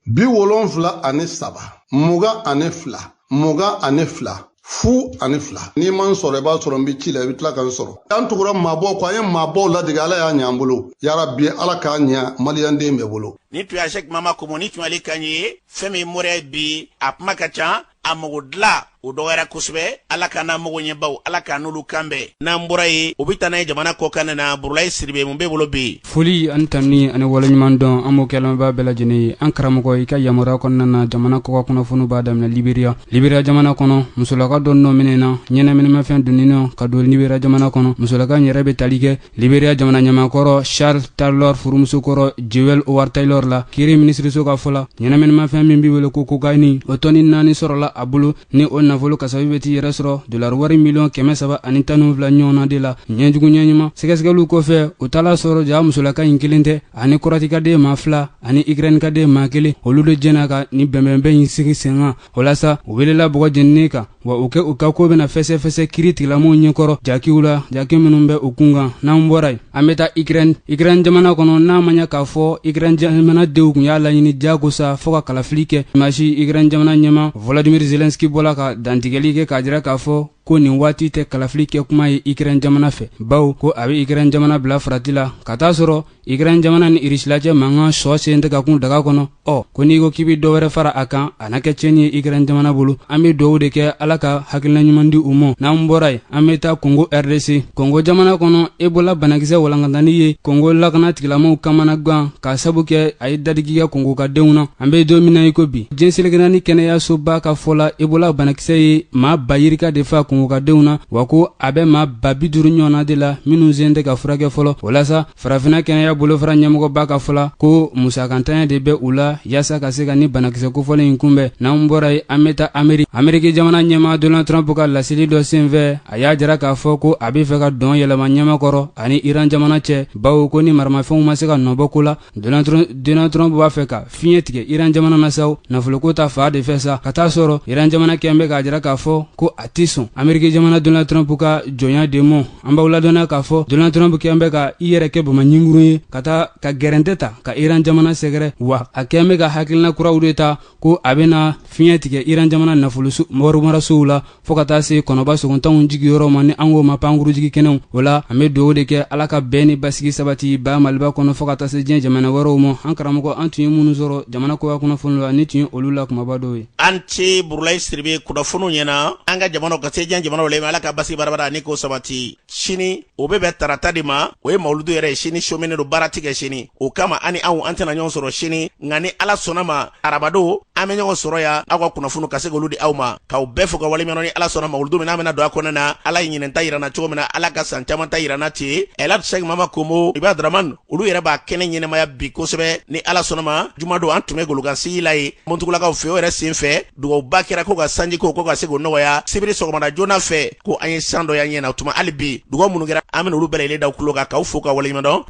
22 22 02. N'i ma n sɔrɔ, i b'a sɔrɔ n bɛ ci la, i bɛ tila ka n sɔrɔ. An tugura maabɔw kɔ, an ye maabɔw ladege, Ala y'a ɲɛ an bolo. Yarabi, Ala k'a ɲɛ maliyɛnden bɛɛ bolo. Nin tun ye Sɛki Mama Komu, ni tun y'ale kan ye. Fɛn min moriya bi, a kuma ka ca, a mago dilan o dɔgɔyara kosɛbɛ. Ala k'an n'a mago ɲɛbaw, Ala k'an n'olu kan bɛn. N'an bɔra yen, o bɛ taa n'a ye jamana kɔkan na. Burulayi Siribe, mun b'e bolo bi? Foli ani tanuni ani waleɲuman dɔn, an b'o kɛ lamɛnbaa bɛɛ lajɛlen ye. An karamɔgɔ, i ka yamaruya kɔnɔna na, jamana kɔkan kunnafoniw b'a daminɛ Liberiya. Liberiya jamana kɔnɔ, musolaka dɔ nɔ minɛna ɲɛnaminimafɛn donni nɔ ka don Liberiya jamana kɔnɔ. Musolaka in yɛrɛ bɛ tali kɛ Liberia jamana ɲɛmaakɔrɔ Charles Taylor furumuso kɔrɔ Jewel Howard Taylor la. Kiiri minisiriso ka fɔ la, ɲɛnaminimafɛn min bɛ wele ko kokayini, o tɔni 4 sɔrɔla a bolo, ni o nafolo kasabi bɛ t'i yɛrɛ sɔrɔ dolari wari miliyɔn 312 ɲɔgɔnna de la. Ɲɛjugu ɲɛɲuman sɛgɛsɛgɛliw kɔfɛ, u taala sɔrɔ ja musolaka in kelen tɛ, ani kɔrɔtikaden maa 2 ani Ukrainekaden maa 1, olu de jɛna ka nin bɛnbɛnbɛn in sigi sen kan. O la sa, u welela bɔgɔ jeninen kan, wa u kɛ u ka ko bɛna fɛsɛfɛsɛ kiiri tigilamaw ɲɛkɔrɔ jakiw la, jaki minnu bɛ u kun kan. N'an bɔra yen, an bɛ taa Ukraine. Ukraine jamana kɔnɔ, n'a ma ɲɛ k'a fɔ Ukraine jamanadenw tun y'a laɲini jagosa fo ka kalafili kɛ, dimanche Ukraine jamana ɲɛmaa Volodymyr Zelensky bɔla ka dantigɛli kɛ k'a jira k'a fɔ ko nin waati tɛ kalafili kɛ kuma ye Ukraine jamana fɛ, bawo ko a bɛ Ukraine jamana bila farati la ka taa sɔrɔ Ukraine jamana ni Irisila cɛ mankan sɔ sen tɛ ka kun daga kɔnɔ. Ɔ ko n'i ko k'i bɛ dɔ wɛrɛ fara a kan, a na kɛ tiɲɛni ye Ukraine jamana bolo. An bɛ dugawu de kɛ, Ala ka hakilina ɲuman di u ma. N'an bɔra yen, an bɛ taa Kongo RDC. Kongo jamana kɔnɔ, Ebola banakisɛ walankatani ye Kongo lakana tigilamɔgɔw kamana gan k'a sabu kɛ a ye dadigi kɛ Kongo ka denw na. An bɛ don min na i ko bi, diɲɛ seleke naani kɛnɛyasoba ka fɔ la, Ebola banakisɛ ye maa ba yirika de fa Kongo ka denw na, wa ko a bɛ maa 50,000 ɲɔgɔnna de la minnu sen tɛ ka furakɛ fɔlɔ. O la sa, farafinna kɛnɛya bolofara ɲɛmɔgɔba ka fɔ la ko musakantanya de bɛ u la yaasa ka se ka ni banakisɛ kofɔlen in kunbɛn. N'an bɔra yen, an bɛ taa Ameriki. Ameriki jamana ɲɛmaa Donald Trump ka laseli dɔ senfɛ, a y'a jira k'a fɔ ko a bɛ fɛ ka dɔn yɛlɛma ɲɛmakɔrɔ ani Iran jamana cɛ, bawo ko ni maramafɛnw ma se ka nɔbɔ ko la, Donald Trump b'a fɛ ka fiɲɛ tigɛ Iran jamana na sa, nafoloko ta fan de fɛ sa, ka taa sɔrɔ Iran jamana kɛn bɛ k'a jira k'a fɔ ko a tɛ sɔn Ameriki jamana Donald Trump ka jɔnya de mɔ. An b'aw ladɔnniya k'a fɔ Donald Trump kɛn bɛ ka i yɛrɛ kɛ bamaɲinkurun ye ka taa ka gɛrɛntɛ ta ka Iran jamana sɛgɛrɛ, wa a kɛn bɛ ka hakilina kuraw de ta ko a bɛna fiɲɛ tigɛ Iran jamana nafolo warimarasow la fo ka taa se kɔnɔba sogontanw jigiyɔrɔ ma, ni an k'o ma pankurujigi kɛnɛw. O la, an bɛ dugawu de kɛ, Ala ka bɛn ni basigi sabati ba Maliba kɔnɔ fo ka taa se diɲɛ jamana wɛrɛw ma. An karamɔgɔ, an tun ye minnu sɔrɔ jamana kɔkan kunnafoni la, nin tun ye olu la kumaba dɔw ye. An ce Burulayi Siribe kunnafoniw ɲɛna an ka jamanaw ka se diɲɛ jamanaw la. Ala ka basigi barabara ni k'o sabati. Sini o bɛ bɛn tarata de ma, o ye mawuludu yɛrɛ ye. Sini sominen don, baara tɛ kɛ sini. O kama ani anw an tɛna ɲɔgɔn sɔrɔ sini, nka ni Ala sɔnna ma arabadon an bɛ ɲɔgɔn sɔrɔ yan aw ka kunnafoniw ka se k'olu di aw ma. K'aw bɛɛ fo ka waleɲuman dɔn. Ni Ala sɔnna mawuludu min n'an bɛna don a kɔnɔna na, Ala ye ɲinɛn ta yira an na cogo min na, Ala ka san caman ta yira an na ten. Elhadj Sɛki Mama Komo, Iba Dramane, olu yɛrɛ b'a kɛnɛ ɲɛnamaya bi kosɛbɛ. Ni Ala sɔnna ma jumadon an tun bɛ golokansigi la yen Montugulakaw fɛ. O yɛrɛ sen fɛ dugawuba kɛra ko ka sanji ko ka se k'o nɔgɔya. Sibiri sɔgɔmada joona fɛ ko an ye san dɔ y'an ɲɛ na. O tuma hali bi dugawu minnu kɛra, an bɛna olu bɛɛ lajɛlen da tulo kan k'aw fo ka waleɲuman dɔn.